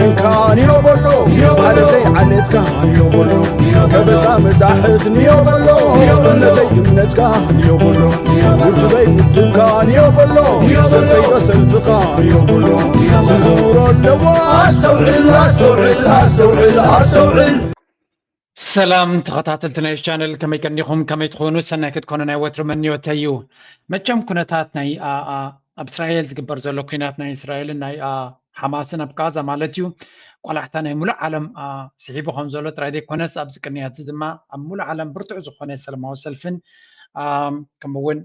እንካን እዮ በሎ ማለተይ ዓሌትካ እዮ በሎ ከበሳ መዳሕት ንዮ በሎ እምነተይ እምነትካ እዮ በሎ ውድበይ ውድብካ እዮ በሎ ሰልፈይ ዶ ሰልፍኻ እዮ በሎ ክዝውሮ ኣለዎ ኣስተውዕል ኣስተውዕል ኣስተውዕል ኣስተውዕል ሰላም ተኸታተልቲ ናይ ቻነል ከመይ ቀኒኹም ከመይ ትኾኑ ሰናይ ክትኮኑ ናይ ወትሩ መኒዮተይ እዩ መቸም ኩነታት ናይ ኣብ እስራኤል ዝግበር ዘሎ ኩናት ናይ እስራኤልን ናይ ሓማስን ኣብ ጋዛ ማለት እዩ ቆላሕታ ናይ ሙሉእ ዓለም ስሒቡ ከም ዘሎ ጥራይ ዘይኮነስ ኣብዚ ቅንያት እዚ ድማ ኣብ ሙሉእ ዓለም ብርቱዕ ዝኾነ ሰላማዊ ሰልፍን ከምኡውን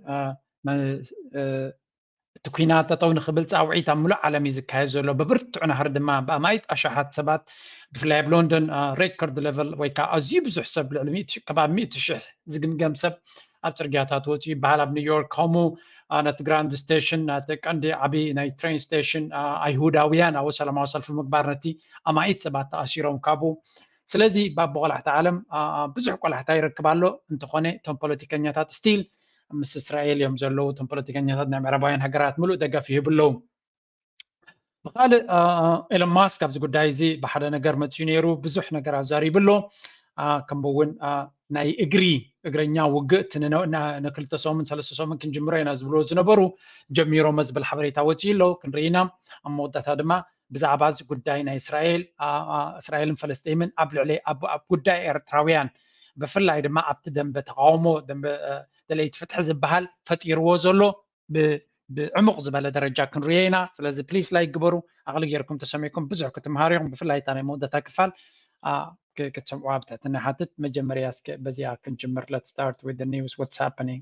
እቲ ኩናት ጠጠው ንክብል ፃውዒት ኣብ ሙሉእ ዓለም እዩ ዝካየድ ዘሎ ብብርቱዕ ናህሪ ድማ ብኣማይት ኣሻሓት ሰባት ብፍላይ ኣብ ሎንዶን ሬከርድ ሌቨል ወይ ከዓ ኣዝዩ ብዙሕ ሰብ ልዕሊ ከባቢ ሚእቲ ሽሕ ዝግምገም ሰብ ኣብ ፅርግያታት ወፂኡ ይበሃል ኣብ ኒውዮርክ ከምኡ ነቲ ግራንድ ስቴሽን ነቲ ቀንዲ ዓብዪ ናይ ትሬን ስቴሽን ኣይሁዳውያን ኣብኡ ሰላማዊ ሰልፊ ምግባር ነቲ ኣማኢት ሰባት ተኣሲሮም ካብኡ ስለዚ ባብ ቆላሕቲ ዓለም ብዙሕ ቆላሕታ ይረክብ ኣሎ እንተኾነ እቶም ፖለቲከኛታት ስቲል ምስ እስራኤል እዮም ዘለዉ እቶም ፖለቲከኛታት ናይ ምዕራባውያን ሃገራት ምሉእ ደገፍ ይህቡ ኣለዉ ብካልእ ኤሎን ማስክ ኣብዚ ጉዳይ እዚ ብሓደ ነገር መፅኡ ነይሩ ብዙሕ ነገር ኣዛሪቡ ኣሎ ከምኡ እውን ናይ እግሪ እግረኛ ውግእ እቲ ንክልተ ሰሙን ሰለስተ ሰሙን ክንጅምሮ ኢና ዝብልዎ ዝነበሩ ጀሚሮሞ ዝብል ሓበሬታ ወፂኡ ኣሎ ክንርኢ ኢና ኣብ መወዳእታ ድማ ብዛዕባ እዚ ጉዳይ ናይ እስራኤል እስራኤልን ፈለስጢምን ኣብ ልዕሊ ኣብ ጉዳይ ኤርትራውያን ብፍላይ ድማ ኣብቲ ደንበ ተቃውሞ ደንበ ደለይቲ ፍትሒ ዝበሃል ፈጢርዎ ዘሎ ብዕሙቕ ዝበለ ደረጃ ክንሪኦ ኢና ስለዚ ፕሊስ ላይክ ግበሩ ኣቕሊ ጌርኩም ተሰሚዕኩም ብዙሕ ክትምሃሩ ኢኹም ብፍላይ እታ ናይ መወዳእታ ክፋል ክትሰምዑዋ ብትሕትና ሓትት መጀመርያ እስከ በዚኣ ክንጅምር let's start with the news what's happening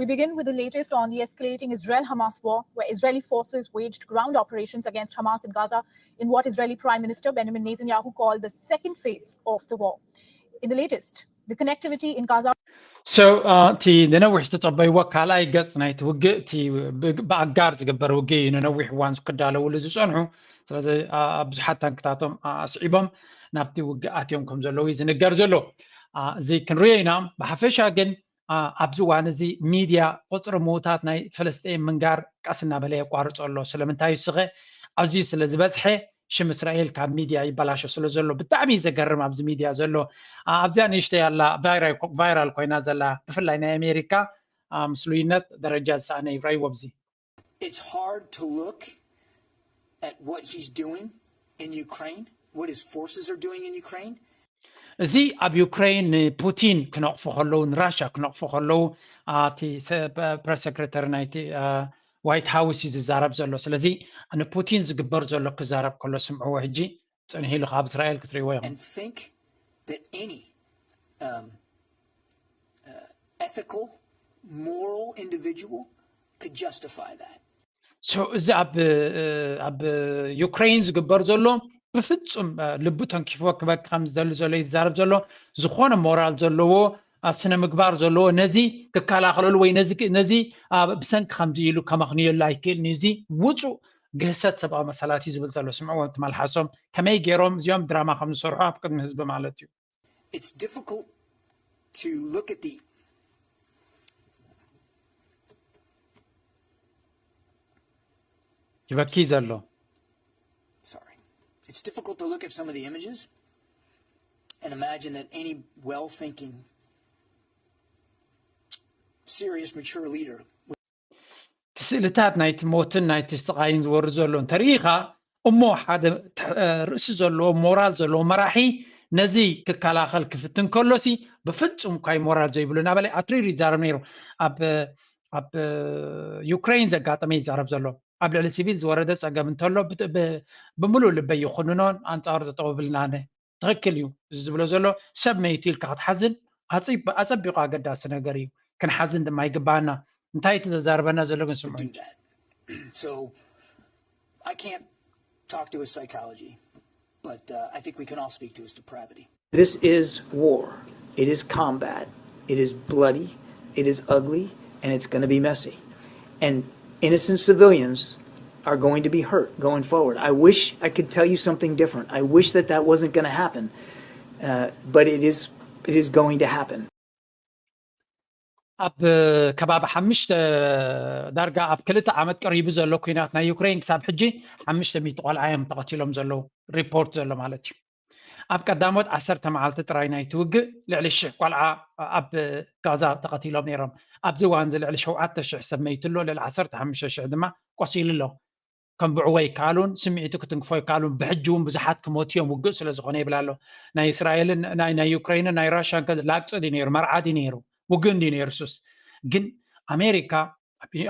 We begin with the latest on the escalating Israel Hamas war, where Israeli forces waged ground operations against Hamas in Gaza in what Israeli Prime Minister Benjamin Netanyahu called the second phase of the war. In the latest, the connectivity in Gaza. So, እቲ ንነዊሕ ዝተጸበይዎ ካልኣይ ገጽ ናይቲ ውግእ እቲ ብኣጋር ዝግበር ውግእ እዩ ንነዊሕ እዋን ክዳለውሉ ዝጸንሑ ስለዚ ብዙሓት ታንክታቶም ኣስዒቦም ናብቲ ውግእ ኣትዮም ከም ዘለዉ እዩ ዝንገር ዘሎ እዚ ክንሪኦ ኢና ብሓፈሻ ግን ኣብዚ እዋን እዚ ሚድያ ቁፅሪ ምዉታት ናይ ፈለስጢን ምንጋር ቀስ እናበለ የቋርፆ ኣሎ። ስለምንታይ እሱ ኸ ኣዝዩ ስለ ዝበዝሐ ሽም እስራኤል ካብ ሚድያ ይበላሾ ስለ ዘሎ ብጣዕሚ እዩ ዘገርም ኣብዚ ሚድያ ዘሎ ኣብዚኣ ንእሽተይ ኣላ ቫይራል ኮይና ዘላ ብፍላይ ናይ ኣሜሪካ ምስሉይነት ደረጃ ዝሰኣነ እዩ ራይዎ ብዚ It's hard to look at what he's doing in Ukraine, what his forces are doing in Ukraine, እዚ ኣብ ዩክሬን ንፑቲን ክነቕፉ ከለዉ ንራሻ ክነቕፉ ከለዉ እቲ ፕረስ ሰክረተሪ ናይቲ ዋይት ሃውስ እዩ ዝዛረብ ዘሎ ስለዚ ንፑቲን ዝግበር ዘሎ ክዛረብ ከሎ ስምዕዎ ሕጂ ፅንሂ ኢሉ ካብ እስራኤል ክትሪእዎ ኢኹም and think that any um, uh, ethical, moral individual could justify that. So እዚ ኣብ ኣብ ዩክሬን ዝግበር ዘሎ ብፍጹም ልቡ ተንኪፍዎ ክበኪ ከም ዝደሊ ዘሎ እዩ ዝዛረብ ዘሎ ዝኾነ ሞራል ዘለዎ ስነ ምግባር ዘለዎ ነዚ ክከላኸለሉ ወይ ነዚ ብሰንኪ ከምዚ ኢሉ ከመኽንየሉ ኣይክእልን እዩ እዚ ውፁእ ግህሰት ሰብኣዊ መሰላት እዩ ዝብል ዘሎ ስምዕዎ ትመልሓሶም ከመይ ገይሮም እዚኦም ድራማ ከም ዝሰርሑ ኣብ ቅድሚ ህዝቢ ማለት እዩ It's difficult to look at the ይበኪ ዘሎ sorry. It's difficult to look at some of the images and imagine that any well-thinking, serious, mature leader እቲ ስእልታት ናይቲ ሞትን ናይቲ ስቓይን ዝወርድ ዘሎ እንተርኢኻ እሞ ሓደ ርእሲ ዘለዎ ሞራል ዘለዎ መራሒ ነዚ ክከላኸል ክፍትን ከሎሲ ብፍጹም እኳ ሞራል ዘይብሉ እናበለ ኣትሪሩ ይዛረብ ነይሩ ኣብ ኣብ ዩክሬን ዘጋጠመ ይዛረብ ዘሎ ኣብ ልዕሊ ሲቪል ዝወረደ ፀገም እንተሎ ብምሉእ ልበይ ይኹንኖን ኣንፃሩ ጠጠው ብልናነ ትኽክል እዩ እዚ ዝብሎ ዘሎ ሰብ መይቱ ኢልካ ክትሓዝን ኣፀቢቑ ኣገዳሲ ነገር እዩ ክንሓዝን ድማ ይግባኣና እንታይ እቲ ዘዛርበና ዘሎ ግን ስምዑ so I can't talk to his psychology but uh, I think we can all speak to his depravity This is war. It is combat. It is bloody. It is ugly. And it's going to be messy. And innocent civilians are going to be hurt going forward. I wish I could tell you something different. I wish that that wasn't going to happen. Uh, but it is, it is going to happen. ኣብ ከባቢ ሓሙሽተ ዳርጋ ኣብ ክልተ ዓመት ቀሪቡ ዘሎ ኩናት ናይ ዩክሬን ክሳብ ሕጂ ሓሙሽተ ሚእቲ ቆልዓ እዮም ተቐቲሎም ዘለዉ፣ ሪፖርት ዘሎ ማለት እዩ። ኣብ ቀዳሞት ዓሰርተ መዓልቲ ጥራይ ናይቲ ውግእ ልዕሊ ሽሕ ቆልዓ ኣብ ጋዛ ተቐቲሎም ነይሮም። ኣብዚ እዋን እዚ ልዕሊ ሸውዓተ ሽሕ ሰብ መይቱ ኣሎ፣ ልዕሊ ዓሰርተ ሓሙሽተ ሽሕ ድማ ቆሲሉ ኣሎ። ከንብዕዎ ኣይከኣሉን፣ ስምዒቱ ክትንክፎ ኣይከኣሉን። ብሕጂ እውን ብዙሓት ክሞቱ እዮም፣ ውግእ ስለ ዝኾነ ይብል ኣሎ። ናይ እስራኤልን ናይ ናይ ዩክሬንን ናይ ራሽያን ከ ላግፂ ድዩ ነይሩ? መርዓ ድዩ ነይሩ? ውግእ እንድዩ ነይሩ? ሱስ ግን ኣሜሪካ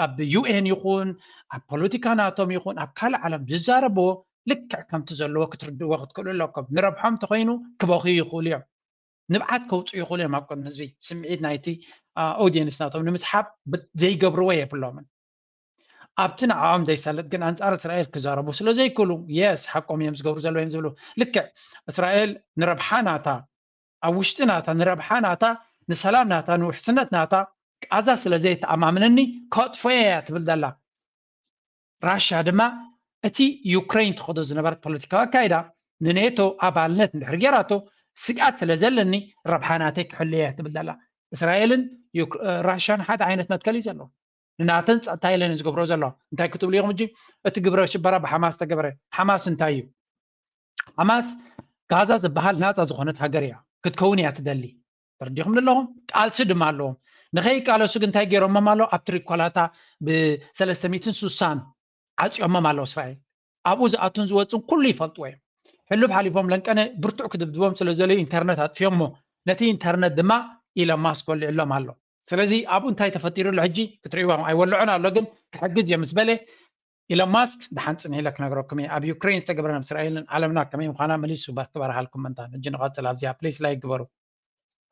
ኣብ ዩኤን ይኹን ኣብ ፖለቲካ ናቶም ይኹን ኣብ ካልእ ዓለም ዝዛረብዎ ልክዕ ከምቲ ዘለዎ ክትርድእዎ ክትክእሉ ኣለኩም። ንረብሖም ተኾይኑ ክበኽዩ ይኽእሉ እዮም፣ ንብዓት ከውፅኡ ይኽእሉ እዮም ኣብ ቅድሚ ህዝቢ። ስምዒት ናይቲ ኦዲየንስ ናቶም ንምስሓብ ዘይገብርዎ የብሎምን። ኣብቲ ንዕኦም ዘይሰልጥ ግን ኣንፃር እስራኤል ክዛረቡ ስለ ዘይክእሉ፣ የስ ሓቆም እዮም ዝገብሩ ዘለዉ እዮም ዝብሉ። ልክዕ እስራኤል ንረብሓ ናታ ኣብ ውሽጢ ናታ ንረብሓ ናታ ንሰላም ናታ ንውሕስነት ናታ ቃዛ ስለ ዘይተኣማምነኒ ከጥፎ እያ ትብል ዘላ። ራሽያ ድማ እቲ ዩክሬን ትኸዶ ዝነበረት ፖለቲካዊ ኣካይዳ ንኔቶ ኣባልነት እንድሕር ጌራቶ ስግኣት ስለ ዘለኒ ረብሓ ናተይ ክሕሉ እየ ትብል ዘላ። እስራኤልን ራሽያን ሓደ ዓይነት መትከል እዩ ዘለዎ። ንናተን ጸጥታ ኢለን ዝገብሮ ዘሎ እንታይ ክትብሉ ኢኹም? እጂ እቲ ግብረ ሽበራ ብሓማስ ተገበረ። ሓማስ እንታይ እዩ? ሓማስ ጋዛ ዝበሃል ናፃ ዝኾነት ሃገር እያ ክትከውን እያ ትደሊ። ተረዲኹም ኣለኹም? ቃልሲ ድማ ኣለዎም። ንኸይቃለሱ ግን እንታይ ገይሮሞም ኣለዉ? ኣብ ትሪኮላታ ብ ሰለስተ ሚእትን ስሳን ዓፅዮሞም ኣለዉ እስራኤል። ኣብኡ ዝኣቱን ዝወፅን ኩሉ ይፈልጥዎ እዮም። ሕሉፍ ሓሊፎም ለንቀነ ብርቱዕ ክድብድቦም ስለ ዘለዩ ኢንተርነት ኣጥፊዮሞ። ነቲ ኢንተርነት ድማ ኢሎን ማስክ ወሊዕሎም ኣሎ። ስለዚ ኣብኡ እንታይ ተፈጢሩ ኣሎ ሕጂ ክትርእይዎ ኣይወልዖን ኣሎ፣ ግን ክሕግዝ እየ ምስ በለ ኢሎን ማስክ ደሓን ፅንሕ ኢለ ክነግረኩም እየ። ኣብ ዩክሬን ዝተገብረ ናብ እስራኤልን ዓለምና ከመይ ምዃና መሊሱ ክበርሃልኩም ምንታን። ሕጂ ንቐፅል ኣብዚኣ ፕሊስ ላይክ ግበሩ።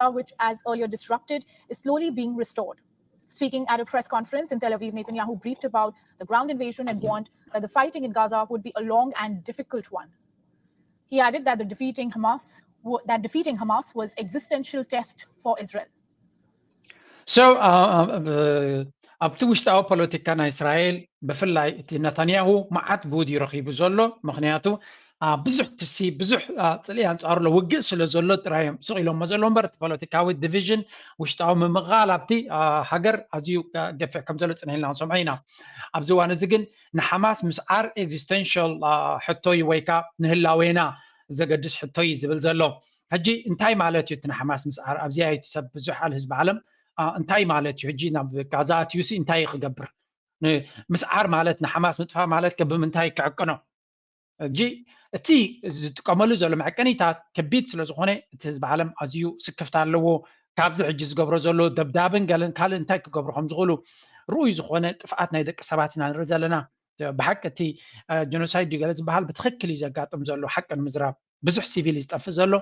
Which, as earlier disrupted, is slowly being restored. Speaking at a press conference in Tel Aviv, Netanyahu briefed about the ground invasion and warned that the fighting in Gaza would be a long and difficult one. He added that the defeating Hamas that defeating Hamas was existential test for Israel. So ኣብቲ ውሽጣዊ ፖለቲካ ናይ እስራኤል ብፍላይ እቲ ነታንያሁ መዓት ጉድ እዩ ረኺቡ ዘሎ። ምክንያቱ ብዙሕ ክሲ ብዙሕ ፅልኢ ኣንፃሩ ኣሎ። ውግእ ስለ ዘሎ ጥራይ እዮም ስቕ ኢሎሞ ዘሎ እምበር እቲ ፖለቲካዊ ዲቪዥን ውሽጣዊ ምምቓል ኣብቲ ሃገር ኣዝዩ ገፊሕ ከም ዘሎ ፅንሕ ኢልና ክንሰምዖ ኢና። ኣብዚ እዋን እዚ ግን ንሓማስ ምስዓር ኤግዚስተንሻል ሕቶ እዩ ወይ ከዓ ንህላዌና ዘገድስ ሕቶ እዩ ዝብል ዘሎ። ሕጂ እንታይ ማለት እዩ እቲ ንሓማስ ምስዓር? ኣብዚኣ እቲ ሰብ ብዙሕ ኣል ህዝቢ ዓለም እንታይ ማለት እዩ? ሕጂ ናብ ጋዛ ኣትዩሲ እንታይ ክገብር? ምስዓር ማለት ንሓማስ ምጥፋእ ማለት ከ ብምንታይ ክዕቅኖ? ሕጂ እቲ ዝጥቀመሉ ዘሎ መዕቀኒታት ከቢድ ስለ ዝኾነ እቲ ህዝቢ ዓለም ኣዝዩ ስክፍታ ኣለዎ። ካብዚ ሕጂ ዝገብሮ ዘሎ ደብዳብን ገለን ካልእ እንታይ ክገብሩ ከም ዝኽእሉ ርኡይ ዝኾነ ጥፍኣት ናይ ደቂ ሰባት ኢና ንርኢ ዘለና። ብሓቂ እቲ ጀኖሳይድ ድዩ ገለ ዝበሃል ብትኽክል እዩ ዘጋጥም ዘሎ ሓቂ ንምዝራብ ብዙሕ ሲቪል እዩ ዝጠፍእ ዘሎ።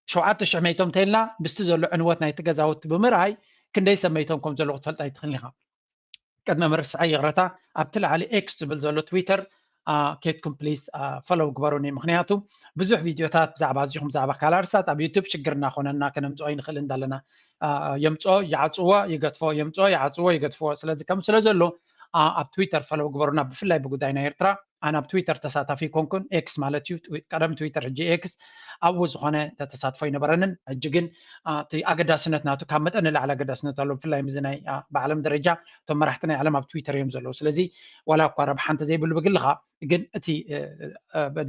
ሸውዓተ ሽሕ መይቶም እንተኢልና ምስቲ ዘሎ ዕንወት ናይቲ ገዛውቲ ብምርኣይ ክንደይ ሰብ መይቶም ከም ዘለዉ ክትፈልጥ ኣይትኽእልን ኢኻ። ቅድሚ ምርስዓይ ይቕረታ ኣብቲ ላዕሊ ኤክስ ዝብል ዘሎ ትዊተር ኬድኩም ፕሊስ ፈሎው ግበሩኒ። ምክንያቱ ብዙሕ ቪድዮታት ብዛዕባ እዚኹም ብዛዕባ ካልእ ኣርሳት ኣብ ዩቱብ ሽግር እናኾነና ከነምፅኦ ይንኽእል እንዳለና የምፅኦ ይዓፅዎ ይገድፎ የምፅኦ ይዓፅዎ ይገድፎ ስለዚ ከም ስለ ዘሎ ኣብ ትዊተር ፈሎው ግበሩና። ብፍላይ ብጉዳይ ናይ ኤርትራ ኣነ ኣብ ትዊተር ተሳታፊ ይኮንኩን ኤክስ ማለት እዩ ቀደም ትዊተር ሕጂ ኤክስ ኣብኡ ዝኾነ ተሳትፎ ኣይነበረንን። ሕጂ ግን እቲ ኣገዳስነት ናቱ ካብ መጠን ንላዕሊ ኣገዳስነት ኣሎ። ብፍላይ ምዚ ናይ ብዓለም ደረጃ እቶም መራሕቲ ናይ ዓለም ኣብ ትዊተር እዮም ዘለዉ። ስለዚ ዋላ እኳ ረብሓ እንተዘይብሉ ብግልኻ ግን እቲ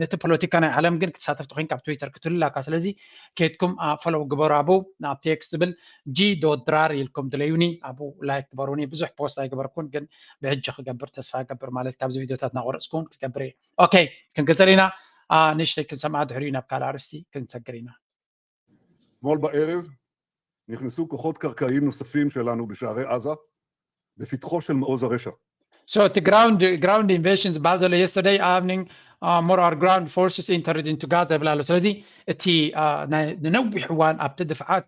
ነቲ ፖለቲካ ናይ ዓለም ግን ክትሳተፍ ተኮይንካ ኣብ ትዊተር ክትህሉ ኣለካ። ስለዚ ኬድኩም ፈሎው ግበሩ። ኣብኡ ኣብቲ ኤክስ ዝብል ጂ ዶት ድራር ኢልኩም ድለዩኒ ኣብኡ ላይክ ግበሩኒ። ብዙሕ ፖስት ኣይገበርኩን ግን ብሕጂ ክገብር ተስፋ እገብር ማለት ካብዚ ቪድዮታት እናቆረፅኩን ክገብር እየ። ኦኬ ክንቅፅል ኢና። ንእሽተይ ክንሰምዓ ድሕሪኡ ናብ ካልእ ኣርእስቲ ክንሰግር ኢና። אתמול בערב נכנסו כוחות קרקעיים נוספים שלנו בשערי עזה בפתחו של מעוז הרשע. So እቲ ground ground invasion ዝበሃል ዘሎ yesterday evening more our ground forces entered into Gaza ይብል ኣሎ። ስለዚ እቲ ንነዊሕ እዋን ኣብቲ ድፍዓት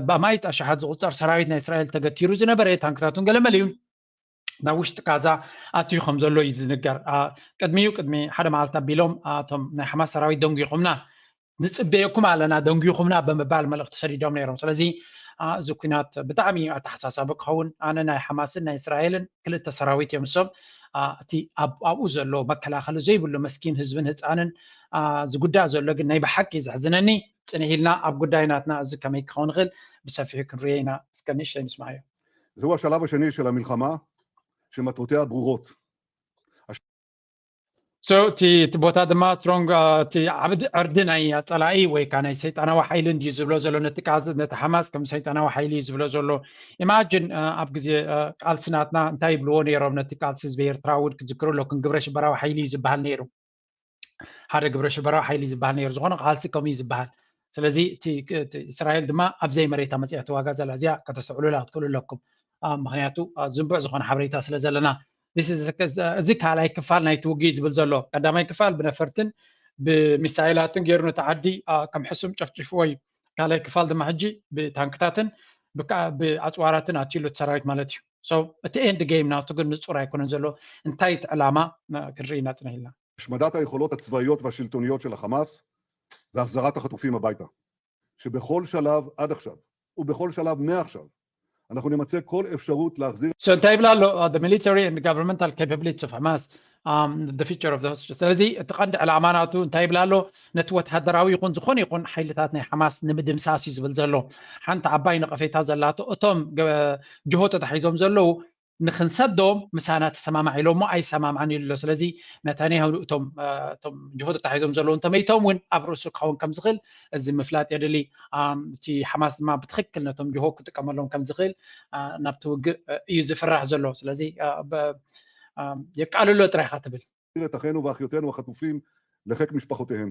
ብኣማይት ኣሽሓት ዝቁፀር ሰራዊት ናይ እስራኤል ተገቲሩ ዝነበረ ታንክታቱን ገለመሊኡን ናብ ውሽጢ ጋዛ ኣትዩ ከም ዘሎ እዩ ዝንገር። ቅድሚኡ ቅድሚ ሓደ መዓልቲ ኣቢሎም እቶም ናይ ሓማስ ሰራዊት ደንጒኹምና ንፅበየኩም ኣለና ደንጒኹምና ብምባል መልእኽቲ ሰዲዶም ነይሮም። ስለዚ እዚ ኩናት ብጣዕሚ ኣተሓሳሳቢ ክኸውን ኣነ ናይ ሓማስን ናይ እስራኤልን ክልተ ሰራዊት እዮም እሶም። እቲ ኣብኡ ዘሎ መከላኸሊ ዘይብሉ መስኪን ህዝብን ህፃንን ዝጉዳእ ዘሎ ግን ናይ ብሓቂ ዘሕዝነኒ። ፅንሕ ኢልና ኣብ ጉዳይ ናትና እዚ ከመይ ክኸውን ይኽእል ብሰፊሑ ክንርዮ ኢና። እስከ ንእሽተይ ንስማዮ። זהו השלב השני של המלחמה, שמטרותיה ברורות. So እቲ እቲ ቦታ ድማ strong እቲ ዓብዲ ዕርዲ ናይ ኣጸላኢ ወይ ከዓ ናይ ሰይጣናዊ ሓይሊ እንድዩ ዝብሎ ዘሎ ነቲ ቃዝ ነቲ ሓማስ ከም ሰይጣናዊ ሓይሊ እዩ ዝብሎ ዘሎ። Imagine ኣብ ግዜ ቃልሲ ናትና እንታይ ይብልዎ ነይሮም ነቲ ቃልሲ ህዝቢ ኤርትራ እውን ክትዝክሩ ኣለኩም ግብረ ሽበራዊ ሓይሊ እዩ ዝበሃል ነይሩ። ሓደ ግብረ ሽበራዊ ሓይሊ ዝበሃል ነይሩ ዝኾነ ቃልሲ ከምኡ እዩ ዝበሃል። ስለዚ እቲ እስራኤል ድማ ኣብዘይ መሬታ መፅያ ትዋጋ ዘላ እዚኣ ከተስተውዕሉላ ክትክእሉ ኣለኩም። ምክንያቱ ዝንቡዕ ዝኾነ ሓበሬታ ስለ ዘለና እዚ ካልኣይ ክፋል ናይቲ ውግእ ዝብል ዘሎ ቀዳማይ ክፋል ብነፈርትን ብሚሳይላትን ገይሩ ነቲ ዓዲ ከም ሕሱም ጨፍጭፍዎ እዩ። ካልኣይ ክፋል ድማ ሕጂ ብታንክታትን ብኣፅዋራትን ኣትዩሉ እቲ ሰራዊት ማለት እዩ። እቲ end game ናቱ ግን ንፁር ኣይኮነን ዘሎ። እንታይ እቲ ዕላማ ክንርኢ ኢና ፅንሕ ኢልና። השמדת היכולות הצבאיות והשלטוניות של החמאס והחזרת החטופים הביתה. שבכל שלב עד עכשיו ובכל שלב מעכשיו אנחנו נמצה כל אפשרות להחזיר. So እንታይ ይብላ ኣሎ the military and governmental capabilities of Hamas, the future of the hostage. ስለዚ እቲ ቀንዲ ዕላማ ናቱ እንታይ ይብላ ኣሎ? ነቲ ወተሃደራዊ ይኹን ዝኾነ ይኹን ሓይልታት ናይ ሓማስ ንምድምሳስ እዩ ዝብል ዘሎ። ሓንቲ ዓባይ ነቐፌታ ዘላቶ እቶም ጅሆ ተታሒዞም ዘለዉ ንክንሰዶም ምሳና ተሰማማዕ ኢሎሞ ኣይሰማማዕን ኢሉ ኣሎ። ስለዚ ነታንያሁ እቶም እቶም ጅሆ ተታሒዞም ዘለዉ እንተመይቶም እውን ኣብ ርእሱ ክኸውን ከም ዝኽእል እዚ ምፍላጥ የድሊ። እቲ ሓማስ ድማ ብትኽክል ነቶም ጅሆ ክጥቀመሎም ከም ዝኽእል ናብቲ ውግእ እዩ ዝፍራሕ ዘሎ። ስለዚ የቃልሎ ጥራይ ኢኻ ትብል። את אחינו ואחיותינו החטופים לחיק משפחותיהם.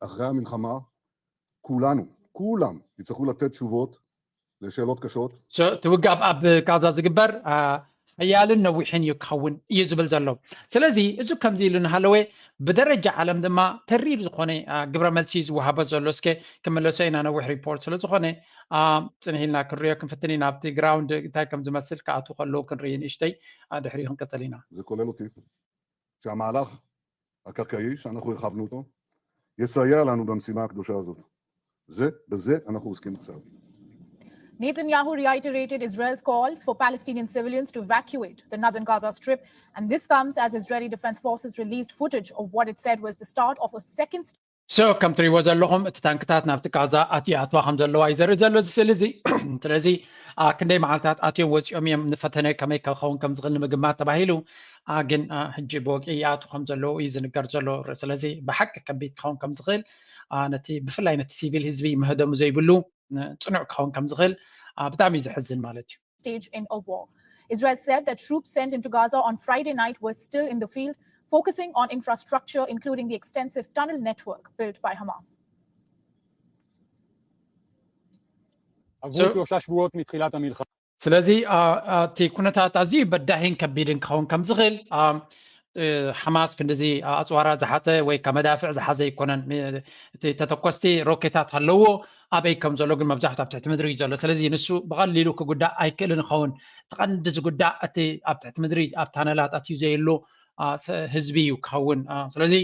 אחרי המלחמה כולנו, כולם יצטרכו לתת תשובות לשאלות קשות. እቲ ውግእ ኣብ ጋዛ ዝግበር ሓያልን ነዊሕን እዩ ክኸውን እዩ ዝብል ዘሎ። ስለዚ እዚ ከምዚ ኢሉ እናሃለወ ብደረጃ ዓለም ድማ ተሪር ዝኾነ ግብረ መልሲ እዩ ዝወሃቦ ዘሎ። እስከ ክምለሶ ኢና ነዊሕ ሪፖርት ስለ ዝኾነ ፅንሕ ኢልና ክንሪኦ ክንፍትን ኢና ኣብቲ ግራውንድ እንታይ ከም ዝመስል ክኣትዉ ከለዉ ክንርኢ ንእሽተይ ድሕሪኡ ክንቅፅል ኢና። זה כולל אותי שהמהלך הקרקעי שאנחנו הרחבנו אותו יסייע לנו במשימה הקדושה הזאת. זה, בזה אנחנו עוסקים עכשיו. Netanyahu reiterated Israel's call for Palestinian civilians to evacuate the northern Gaza Strip, and this comes as Israeli Defense Forces released footage of what it said was the start of a second so ከም ትሪእዎ ዘለኹም እቲ ታንክታት ናብቲ ጋዛ ኣትዩ ኣትዋ ከም ዘለዋ እዩ ዘርኢ ዘሎ እዚ ስእሊ እዚ። ስለዚ ክንደይ መዓልታት ኣትዮም ወፂኦም እዮም ንፈተነ ከመይ ክኸውን ከም ዝኽእል ንምግማት ተባሂሉ። ግን ሕጂ ብወግዒ ይኣቱ ከም ዘለዉ እዩ ዝንገር ዘሎ። ስለዚ ብሓቂ ከቢድ ክኸውን ከም ዝኽእል ነቲ ብፍላይ ነቲ ሲቪል ህዝቢ ምህደሙ ዘይብሉ ፅኑዕ ክኸውን ከም ዝኽእል ብጣዕሚ እዩ ዘሕዝን ማለት እዩ። stage in a war. Israel said that troops sent into Gaza on Friday night were still in the field, focusing on infrastructure, including the extensive tunnel network built by Hamas. עברו שלושה שבועות מתחילת המלחמה. ስለዚ እቲ ኩነታት ኣዝዩ በዳሂን ከቢድን ክኸውን ከም ዝኽእል ሓማስ ክንድዚ ኣፅዋራ ዝሓዘ ወይ ካብ መዳፍዕ ዝሓዘ ኣይኮነን። እቲ ተተኮስቲ ሮኬታት ኣለዎ። ኣበይ ከም ዘሎ ግን መብዛሕቱ ኣብ ትሕቲ ምድሪ እዩ ዘሎ። ስለዚ ንሱ ብቐሊሉ ክጉዳእ ኣይክእልን ይኸውን። እቲ ቀንዲ ዝጉዳእ እቲ ኣብ ትሕቲ ምድሪ ኣብ ታነላት ኣትዩ ዘየሎ ህዝቢ እዩ ክኸውን። ስለዚ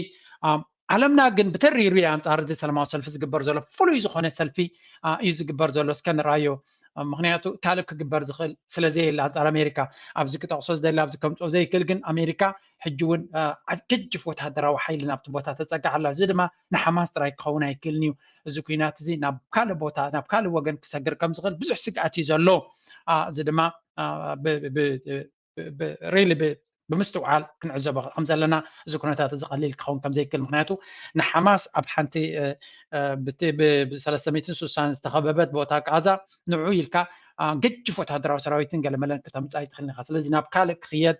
ዓለምና ግን ብተሪሩ እዩ ኣንፃር እዚ ሰላማዊ ሰልፊ ዝግበር ዘሎ ፍሉይ ዝኾነ ሰልፊ እዩ ዝግበር ዘሎ። እስከ ንርኣዮ። ምክንያቱ ካልእ ክግበር ዝኽእል ስለ ዘየለ ኣንፃር ኣሜሪካ ኣብዚ ክጠቕሶ ዝደሊ ኣብዚ ከምፅኦ ዘይክእል ግን ኣሜሪካ ሕጂ እውን ገጅፍ ወታደራዊ ሓይሊ ናብቲ ቦታ ተፀግዓ ኣላ። እዚ ድማ ንሓማስ ጥራይ ክኸውን ኣይክእልን እዩ። እዚ ኩናት እዚ ናብ ካልእ ቦታ ናብ ካልእ ወገን ክሰግር ከም ዝኽእል ብዙሕ ስግኣት እዩ ዘሎ። እዚ ድማ really ብምስትውዓል ክንዕዘቦ ከም ዘለና እዚ ኩነታት እዚ ቀሊል ክኸውን ከም ዘይክእል ምክንያቱ ንሓማስ ኣብ ሓንቲ ብ ሰለስተ ሚእትን ስሳን ዝተኸበበት ቦታ ቃዛ ንዑ ኢልካ ገጅፍ ወታደራዊ ሰራዊትን ገለመለን ክተምፃ ኣይትኽእልን ኢኻ። ስለዚ ናብ ካልእ ክኽየድ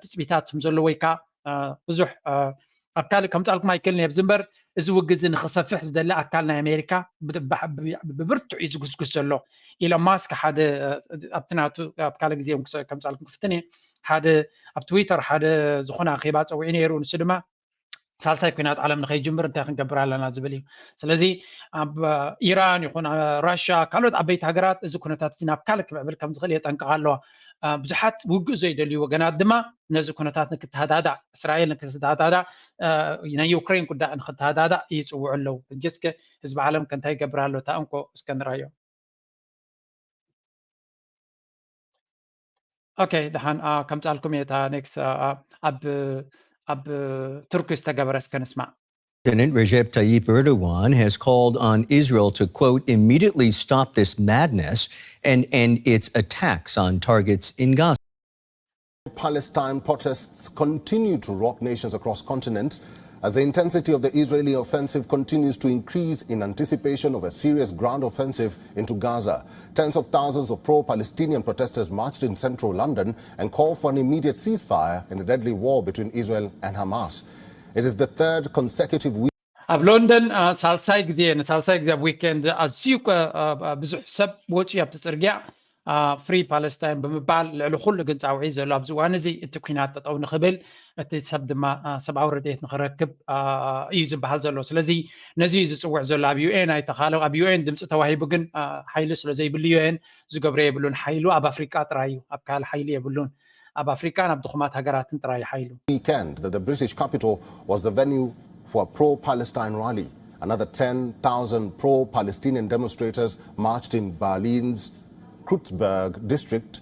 ትፅቢታት ከም ዘሎ ወይ ከዓ ብዙሕ ኣብ ካልእ ከምፃልኩም ኣይክእልን እየ። እዚ እምበር እዚ ውግእ እዚ ንክሰፍሕ ዝደሊ ኣካል ናይ ኣሜሪካ ብብርቱዕ እዩ ዝጉስጉስ ዘሎ። ኢሎን ማስክ ሓደ ኣብቲ ናቱ ኣብ ካልእ ግዜ ከምፃልኩም ክፍትን እየ ሓደ ኣብ ትዊተር ሓደ ዝኾነ ኣኼባ ፀዊዑ ነይሩ። ንሱ ድማ ሳልሳይ ኩናት ዓለም ንኸይጅምር እንታይ ክንገብር ኣለና ዝብል እዩ። ስለዚ ኣብ ኢራን ይኹን ራሽያ ካልኦት ዓበይቲ ሃገራት እዚ ኩነታት እዚ ናብ ካልእ ክምዕብል ከም ዝኽእል የጠንቅቓ ኣለዋ። ብዙሓት ውግእ ዘይደልዩ ወገናት ድማ ነዚ ኩነታት ንክተሃዳዳእ እስራኤል ንክተሃዳዳእ ናይ ዩክሬን ጉዳይ ንክተሃዳዳእ ይፅውዑ ኣለዉ። ሕጂ እስከ ህዝቢ ዓለም ከ እንታይ ይገብር ኣሎ እታ እንኮ እስከ ንራዮ። ኦኬ ደሓን ከምፃልኩም እየ እታ ኔክስ ኣብ ኣብ ቱርኪ ዝተገበረ እስከ ንስማዕ። President Recep Tayyip Erdogan has called on Israel to, quote, immediately stop this madness and end its attacks on targets in Gaza. Palestine protests continue to rock nations across continent as the intensity of the Israeli offensive continues to increase in anticipation of a serious ground offensive into Gaza. Tens of thousands of pro-Palestinian protesters marched in central London and called for an immediate ceasefire in the deadly war between Israel and Hamas. It is the third consecutive week. ኣብ ሎንደን ሳልሳይ ግዜ ንሳልሳይ ግዜ ኣብ ዊኬንድ ኣዝዩ ብዙሕ ሰብ ወፂኡ ኣብቲ ፅርግያ ፍሪ ፓለስታይን ብምባል ልዕሊ ኩሉ ግን ፃውዒት ዘሎ ኣብዚ እዋን እዚ እቲ ኩናት ጠጠው ንክብል እቲ ሰብ ድማ ሰብኣዊ ረድኤት ንክረክብ እዩ ዝበሃል ዘሎ። ስለዚ ነዚ እዩ ዝፅውዕ ዘሎ ኣብ ዩኤን ኣይተካለ ኣብ ዩኤን ድምፂ ተዋሂቡ ግን ሓይሊ ስለ ዘይብሉ ዩኤን ዝገብሮ የብሉን። ሓይሉ ኣብ ኣፍሪቃ ጥራይ እዩ። ኣብ ካልእ ሓይሊ የብሉን። ኣብ ኣፍሪቃን ኣብ ድኹማት ሃገራትን ጥራይ እዩ ሓይሉ። Weekend that the British capital was the venue for a pro-Palestine rally. Another ten thousand pro-Palestinian demonstrators marched in Berlin's Kreuzberg district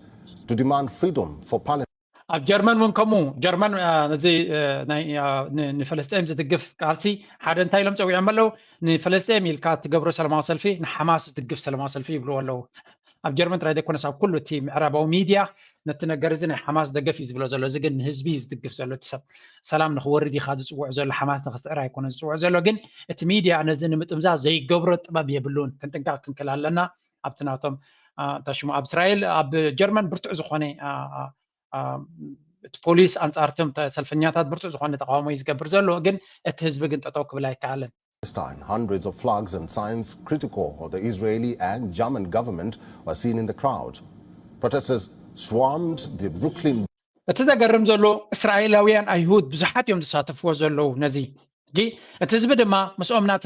to demand freedom for Palestine. ኣብ ጀርመን እውን ከምኡ ጀርመን ነዚ ንፈለስጤም ዝድግፍ ቃልሲ ሓደ እንታይ ኢሎም ፀዊዖም ኣለዉ? ንፈለስጤም ኢልካ እትገብሮ ሰላማዊ ሰልፊ ንሓማስ ዝድግፍ ሰላማዊ ሰልፊ ይብልዎ ኣለዉ። ኣብ ጀርመን ጥራይ ዘይኮነስ ኣብ ኩሉ እቲ ምዕራባዊ ሚድያ ነቲ ነገር እዚ ናይ ሓማስ ደገፍ እዩ ዝብሎ ዘሎ። እዚ ግን ንህዝቢ እዩ ዝድግፍ ዘሎ። እቲ ሰብ ሰላም ንክወርድ ኢኻ ዝፅውዕ ዘሎ፣ ሓማስ ንክስዕር ኣይኮነ ዝፅውዕ ዘሎ። ግን እቲ ሚድያ ነዚ ንምጥምዛዝ ዘይገብሮ ጥበብ የብሉን። ክንጥንቀቕ ክንክል ኣለና። ኣብቲ ናቶም እንታይ ሽሙ ኣብ እስራኤል ኣብ ጀርመን ብርቱዕ ዝኾነ እቲ ፖሊስ ኣንጻርቶም ሰልፈኛታት ብርቱዕ ዝኾነ ተቃውሞ እዩ ዝገብር ዘሎ። ግን እቲ ህዝቢ ግን ጠጠው ክብል ኣይከኣለን። Palestine, hundreds of flags and signs critical of the Israeli and German government were seen in the crowd. Protesters swarmed the Brooklyn. እቲ ዘገርም ዘሎ እስራኤላውያን ኣይሁድ ብዙሓት እዮም ዝሳተፍዎ ዘለዉ ነዚ ሕጂ እቲ ህዝቢ ድማ ምስኦም ናተ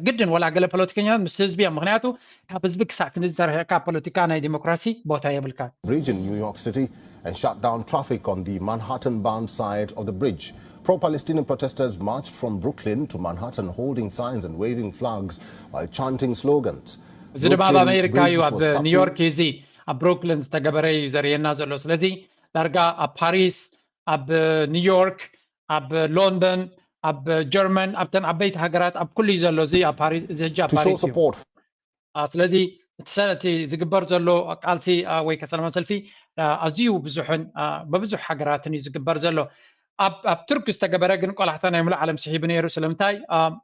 ግድን ወላ ገለ ፖለቲከኛታት ምስ ህዝቢ እዮም። ምክንያቱ ካብ ህዝቢ ክሳዕ ክንዚ ተርሕቕካ ፖለቲካ ናይ ዲሞክራሲ ቦታ የብልካ። Bridge in New York City and shut down traffic on the Manhattan-bound side of the bridge. Pro-Palestinian protesters marched from Brooklyn to Manhattan holding signs and waving flags while chanting slogans. እዚ ድማ ኣብ ኣሜሪካ እዩ። ኣብ ኒውዮርክ እዚ ኣብ ብሩክሊን ዝተገበረ እዩ ዘርእየና ዘሎ። ስለዚ ዳርጋ ኣብ ፓሪስ፣ ኣብ ኒውዮርክ፣ ኣብ ሎንደን፣ ኣብ ጀርመን፣ ኣብተን ዓበይቲ ሃገራት ኣብ ኩሉ እዩ ዘሎ። እዚ ኣብ ፓሪስ እዚ ሕጂ ኣብ ፓሪስ እዩ። ስለዚ እቲ ዝግበር ዘሎ ቃልሲ ወይ ከሰላማዊ ሰልፊ ኣዝዩ ብዙሕን በብዙሕ ሃገራትን እዩ ዝግበር ዘሎ። ኣብ ቱርኪ ዝተገበረ ግን ቆላሕታ ናይ ሙሉእ ዓለም ስሒቡ ነይሩ። ስለምንታይ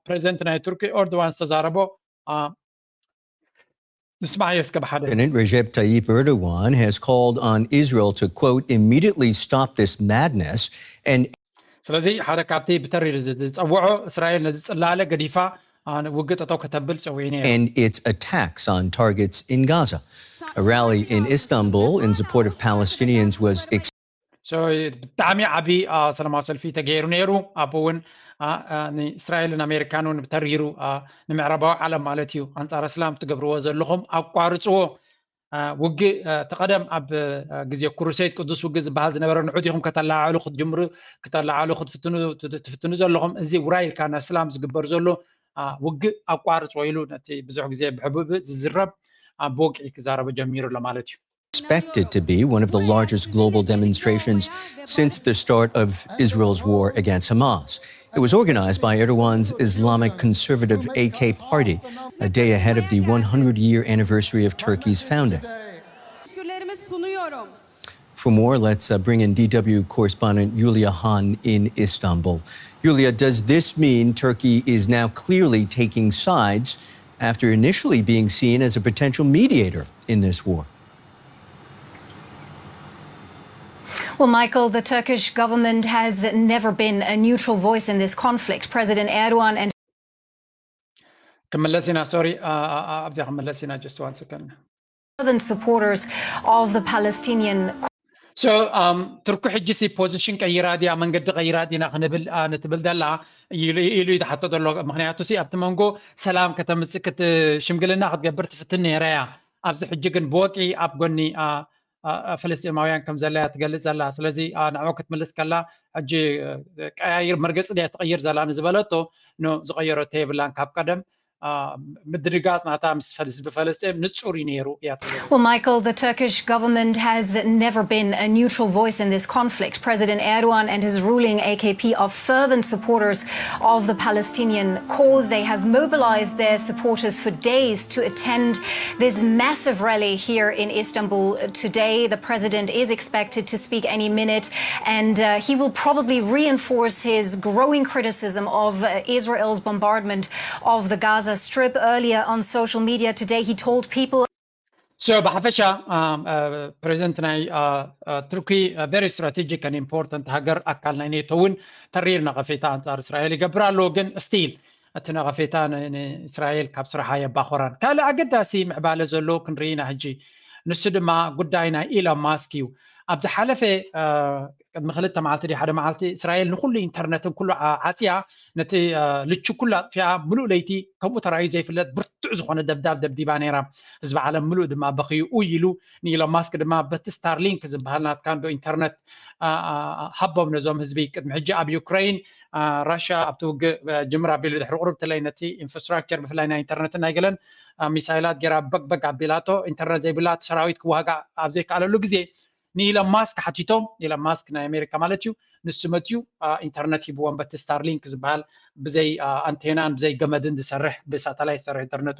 ፕሬዚደንት ናይ ቱርኪ ኤርዶዋን ዝተዛረቦ ንስማዕ እስከ ብሓደ። President Recep Tayyip Erdogan has called on Israel to, quote, immediately stop this madness and ስለዚ ሓደ ካብቲ ብተሪር ዝፀውዖ እስራኤል ነዚ ፅላለ ገዲፋ ውግእ ጠጠው ከተብል ፀዊዑ ነይሩ። And its attacks on targets in Gaza. A rally in Istanbul in support of Palestinians was ብጣዕሚ ዓብዪ ሰላማዊ ሰልፊ ተገይሩ ነይሩ። ኣብኡ እውን ንእስራኤልን ኣሜሪካን እውን ብተሪሩ ንምዕራባዊ ዓለም ማለት እዩ ኣንፃር እስላም ትገብርዎ ዘለኹም ኣቋርፅዎ። ውግእ እቲ ቀደም ኣብ ግዜ ክሩሴድ ቅዱስ ውግእ ዝበሃል ዝነበረ ንዑ ዲኹም ከተለዓዕሉ ክትጅምሩ ከተለዓዕሉ ክትፍትኑ ትፍትኑ ዘለኹም? እዚ ውራይ ኢልካ ንእስላም ዝግበር ዘሎ ውግእ ኣቋርፅዎ ኢሉ ነቲ ብዙሕ ግዜ ብሕቡእ ዝዝረብ ብወግዒ ክዛረቦ ጀሚሩ ኣሎ ማለት እዩ። Expected to be one of the largest global demonstrations since the start of Israel's war against Hamas. It was organized by Erdogan's Islamic conservative A K party, a day ahead of the one hundred year anniversary of Turkey's founding. For more, let's uh, bring in D W correspondent Julia Hahn in Istanbul. Julia, does this mean Turkey is now clearly taking sides after initially being seen as a potential mediator in this war? Well, Michael, the Turkish government has never been a neutral voice in this conflict. President Erdogan and ክመለስ ኢና። ሶሪ፣ ኣብዚኣ ክመለስ ኢና። Just one second. Fervent supporters of the Palestinian. So, um, ቱርኪ ሕጂ ሲ ፖዚሽን ቀይራ ድያ መንገዲ ቀይራ ዲና ክንብል ንትብል ደላ ኢሉ ኢሉ ይትሓቶ ዘሎ። ምክንያቱ ሲ ኣብቲ መንጎ ሰላም ከተምፅእ ሽምግልና ክትገብር ትፍትን ነይራ እያ። ኣብዚ ሕጂ ግን ብወቂ ኣብ ጎኒ ፈለስጢማውያን ከም ዘላ እያ ትገልጽ ዘላ። ስለዚ ንዕኡ ክትምልስ ከላ ሕጂ ቀያይር መርገጺ ድያ ትቕይር ዘላ ንዝበለቶ ኖ ዝቐየረቶ የብላን። ካብ ቀደም ምድንጋጽ ናታ ምስ ህዝቢ ፈለስጤም ንጹር እዩ ነይሩ እያ ትብል። Well, Michael, the Turkish government has never been a neutral voice in this conflict. President Erdogan and his ruling A K P are fervent supporters of the Palestinian cause. They have mobilized their supporters for days to attend this massive rally here in Istanbul today. The president is expected to speak any minute, and uh, he will probably reinforce his growing criticism of uh, Israel's bombardment of the Gaza Strip. Earlier on social media today, he told people So ብሓፈሻ ፕሬዚደንት ናይ ቱርኪ very strategic and important ሃገር፣ ኣካል ናይ ኔቶ እውን ተሪር ነቐፌታ ኣንጻር እስራኤል ይገብር ኣሎ። ግን still እቲ ነቐፌታ ንእስራኤል ካብ ስራሓ የባኾራን። ካልእ ኣገዳሲ ምዕባለ ዘሎ ክንርኢ ኢና ሕጂ። ንሱ ድማ ጉዳይ ናይ ኢሎን ማስክ እዩ። ኣብ ዝሓለፈ ቅድሚ ክልተ መዓልቲ ድዩ ሓደ መዓልቲ እስራኤል ንኩሉ ኢንተርነትን ኩሉ ዓፅያ፣ ነቲ ልቹ ኩሉ ኣጥፊኣ፣ ምሉእ ለይቲ ከምኡ ተራእዩ ዘይፍለጥ ብርቱዕ ዝኾነ ደብዳብ ደብዲባ ነይራ። ህዝቢ ዓለም ምሉእ ድማ በኽዩ ኡይ ኢሉ። ንኢሎን ማስክ ድማ በቲ ስታርሊንክ ዝበሃል ናትካ እንዶ ኢንተርነት ሃቦም ነዞም ህዝቢ። ቅድሚ ሕጂ ኣብ ዩክሬን ራሽያ ኣብቲ ውግእ ጅምር ኣቢሉ ድሕሪ ቁሩብ ትለይ ነቲ ኢንፍራስትራክቸር ብፍላይ ናይ ኢንተርነትን ናይ ገለን ሚሳይላት ገይራ በግበግ ኣቢላቶ። ኢንተርነት ዘይብላ ሰራዊት ክዋጋ ኣብ ዘይከኣለሉ ግዜ ንኢሎን ማስክ ሓቲቶም። ኢሎን ማስክ ናይ ኣሜሪካ ማለት እዩ። ንሱ መፅዩ ኢንተርነት ሂብዎም በቲ ስታርሊንክ ዝበሃል ብዘይ ኣንቴናን ብዘይ ገመድን ዝሰርሕ ብሳተላይት ዝሰርሕ ኢንተርነቱ።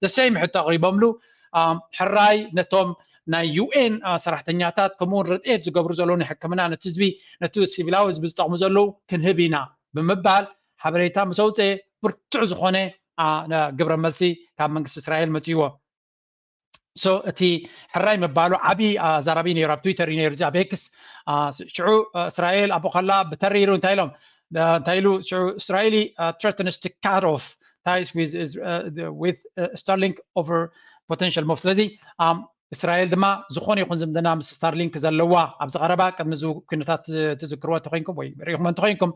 ደሰይም ሕቶ ኣቕሪቦምሉ። ሕራይ ነቶም ናይ ዩኤን ሰራሕተኛታት ከምኡውን ረድኤት ዝገብሩ ዘለዉ ናይ ሕክምና ነቲ ህዝቢ ነቲ ሲቪላዊ ህዝቢ ዝጠቕሙ ዘለዉ ክንህብ ኢና ብምባል ሓበሬታ ምስ ኣውፅአ ብርቱዕ ዝኾነ ግብረ መልሲ ካብ መንግስቲ እስራኤል መፅእዎ። So እቲ ሕራይ ምባሉ ዓብዪ ኣዛራቢ ነይሩ። ኣብ ትዊተር እዩ ነይሩ፣ ኣብ ኤክስ። ሽዑ እስራኤል ኣብኡ ከላ ብተሪሩ እንታይ ኢሎም እንታይ ኢሉ ሽዑ እስራኤሊ threatens to cut off ties with Starlink over potential move። ስለዚ እስራኤል ድማ ዝኾነ ይኹን ዝምድና ምስ ስታርሊንክ ዘለዋ ኣብዚ ቀረባ ቅድሚ እዚ ኩነታት ትዝክርዎ ተኮይንኩም ወይ ሪኢኹም እንተኮይንኩም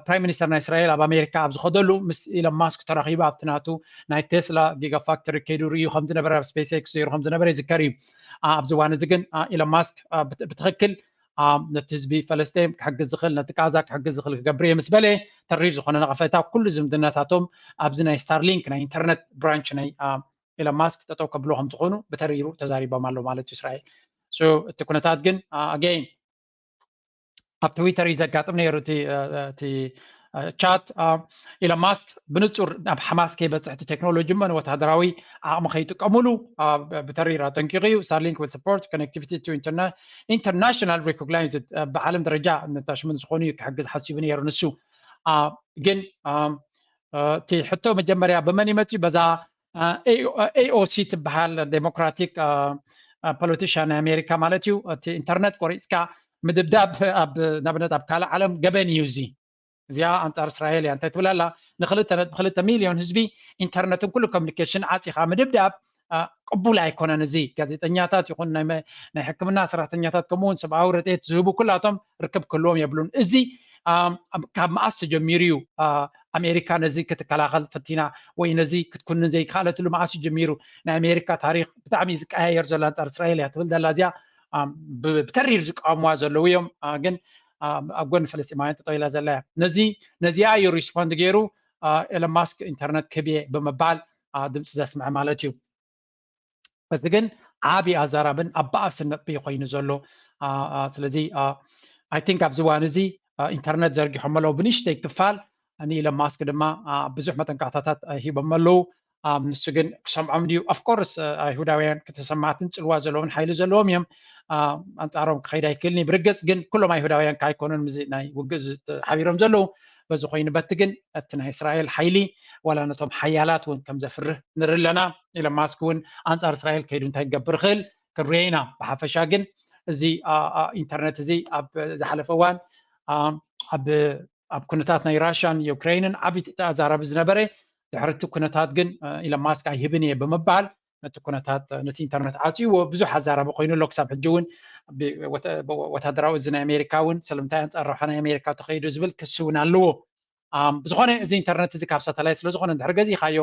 ፕራይም ሚኒስተር ናይ እስራኤል ኣብ ኣሜሪካ ኣብ ዝኸደሉ ምስ ኢሎን ማስክ ተራኺቡ ኣብቲ ናቱ ናይ ቴስላ ጊጋ ፋክተሪ ከይዱ ርእዩ ከም ዝነበረ ኣብ ስፔስ ኤክስ ዘይሩ ከም ዝነበረ ይዝከር እዩ። ኣብዚ እዋን እዚ ግን ኢሎን ማስክ ብትኽክል ነቲ ህዝቢ ፈለስጤም ክሕግዝ ዝኽእል ነቲ ቃዛ ክሕግዝ ዝኽእል ክገብር እየ ምስ በለ ተሪር ዝኾነ ነቐፈታ ኩሉ ዝምድናታቶም ኣብዚ ናይ ስታርሊንክ ናይ ኢንተርነት ብራንች ናይ ኢሎን ማስክ ጠጠው ከብሎ ከም ዝኾኑ ብተሪሩ ተዛሪቦም ኣለዉ ማለት እዩ እስራኤል። እቲ ኩነታት ግን ኣገይን ኣብ ትዊተር እዩ ዘጋጥም ነይሩ እቲ ቻት። ኢሎን ማስክ ብንጹር ናብ ሓማስ ከይበጽሕ እቲ ቴክኖሎጂ እሞ ንወታደራዊ ዓቕሚ ከይጥቀሙሉ ብተሪር ኣጠንቂቑ እዩ። Starlink will support connectivity to international recognized ብዓለም ደረጃ ነታሽምን ዝኾኑ እዩ ክሕግዝ ሓሲቡ ነይሩ ንሱ። ግን እቲ ሕቶ መጀመርያ ብመን ይመፅእ በዛ ኤኦሲ ትበሃል ዴሞክራቲክ ፖለቲሽያን ናይ ኣሜሪካ ማለት እዩ። እቲ ኢንተርነት ቆሪፅካ ምድብዳብ ኣብነት ኣብ ካልእ ዓለም ገበን እዩ። እዚ እዚኣ ኣንፃር እስራኤል እያ እንታይ ትብል ኣላ? ንክልተ ነጥቢ ክልተ ሚሊዮን ህዝቢ ኢንተርነትን ኩሉ ኮሚኒኬሽን ዓፂኻ ምድብዳብ ቅቡል ኣይኮነን። እዚ ጋዜጠኛታት ይኹን ናይ ሕክምና ሰራሕተኛታት ከምኡውን ሰብኣዊ ረድኤት ዝህቡ ኩላቶም ርክብ ክህልዎም የብሉን። እዚ ካብ መኣስ ተጀሚሩ እዩ ኣሜሪካ ነዚ ክትከላኸል ፈቲና ወይ ነዚ ክትኩንን ዘይከኣለትሉ መኣስ ጀሚሩ? ናይ ኣሜሪካ ታሪክ ብጣዕሚ ዝቀያየር ዘሎ ኣንፃር እስራኤል እያ ትብል ዘላ እዚኣ። ብተሪር ዝቃወምዋ ዘለዉ እዮም። ግን ኣብ ጎኒ ፈለስጢማውያን ጠጠው ኢላ ዘላ እያ። ነዚ ነዚኣ እዩ ሪስፖንድ ገይሩ ኤሎን ማስክ ኢንተርነት ክህብ እየ ብምባል ድምፂ ዘስምዐ ማለት እዩ። እዚ ግን ዓቢ ኣዛራብን ኣባኣስን ነጥቢ ኮይኑ ዘሎ። ስለዚ ኣይ ቲንክ ኣብዚ እዋን እዚ ኢንተርነት ዘርጊሖም ኣለዉ ብንሽተይ ክፋል ንኢሎን ማስክ ድማ ብዙሕ መጠንቀቕታታት ሂቦም ኣለዉ። ንሱ ግን ክሰምዖም ድዩ? ኦፍኮርስ ኣይሁዳውያን ክተሰማዕትን ፅልዋ ዘለዎም ሓይሊ ዘለዎም እዮም። ኣንፃሮም ክኸይድ ኣይክእልን እዩ። ብርግፅ ግን ኩሎም ኣይሁዳውያን ከ ኣይኮኑን ምዚ ናይ ውግእ ሓቢሮም ዘለዉ። በዚ ኮይኑ በቲ ግን እቲ ናይ እስራኤል ሓይሊ ዋላ ነቶም ሓያላት እውን ከም ዘፍርህ ንርኢ ኣለና። ኢሎን ማስክ እውን ኣንፃር እስራኤል ከይዱ እንታይ ክገብር ይኽእል ክንሪኦ ኢና። ብሓፈሻ ግን እዚ ኢንተርነት እዚ ኣብ ዝሓለፈ እዋን ኣብ ኩነታት ናይ ራሽያን ዩክሬንን ዓብዪ ተዛራቢ ዝነበረ ድሕሪ እቲ ኩነታት ግን ኢሎን ማስክ ኣይህብን እየ ብምባል ነቲ ኩነታት ነቲ ኢንተርነት ዓፅይዎ ብዙሕ ኣዛራቢ ኮይኑ ኣሎ። ክሳብ ሕጂ እውን ወታደራዊ እዚ ናይ ኣሜሪካ እውን ስለምንታይ ኣንፃር ረብሓ ናይ ኣሜሪካ ተኸይዱ ዝብል ክሲ እውን ኣለዎ። ብዝኾነ እዚ ኢንተርነት እዚ ካብ ሳተላይት ስለዝኾነ እንድሕር ገዚእኻዮ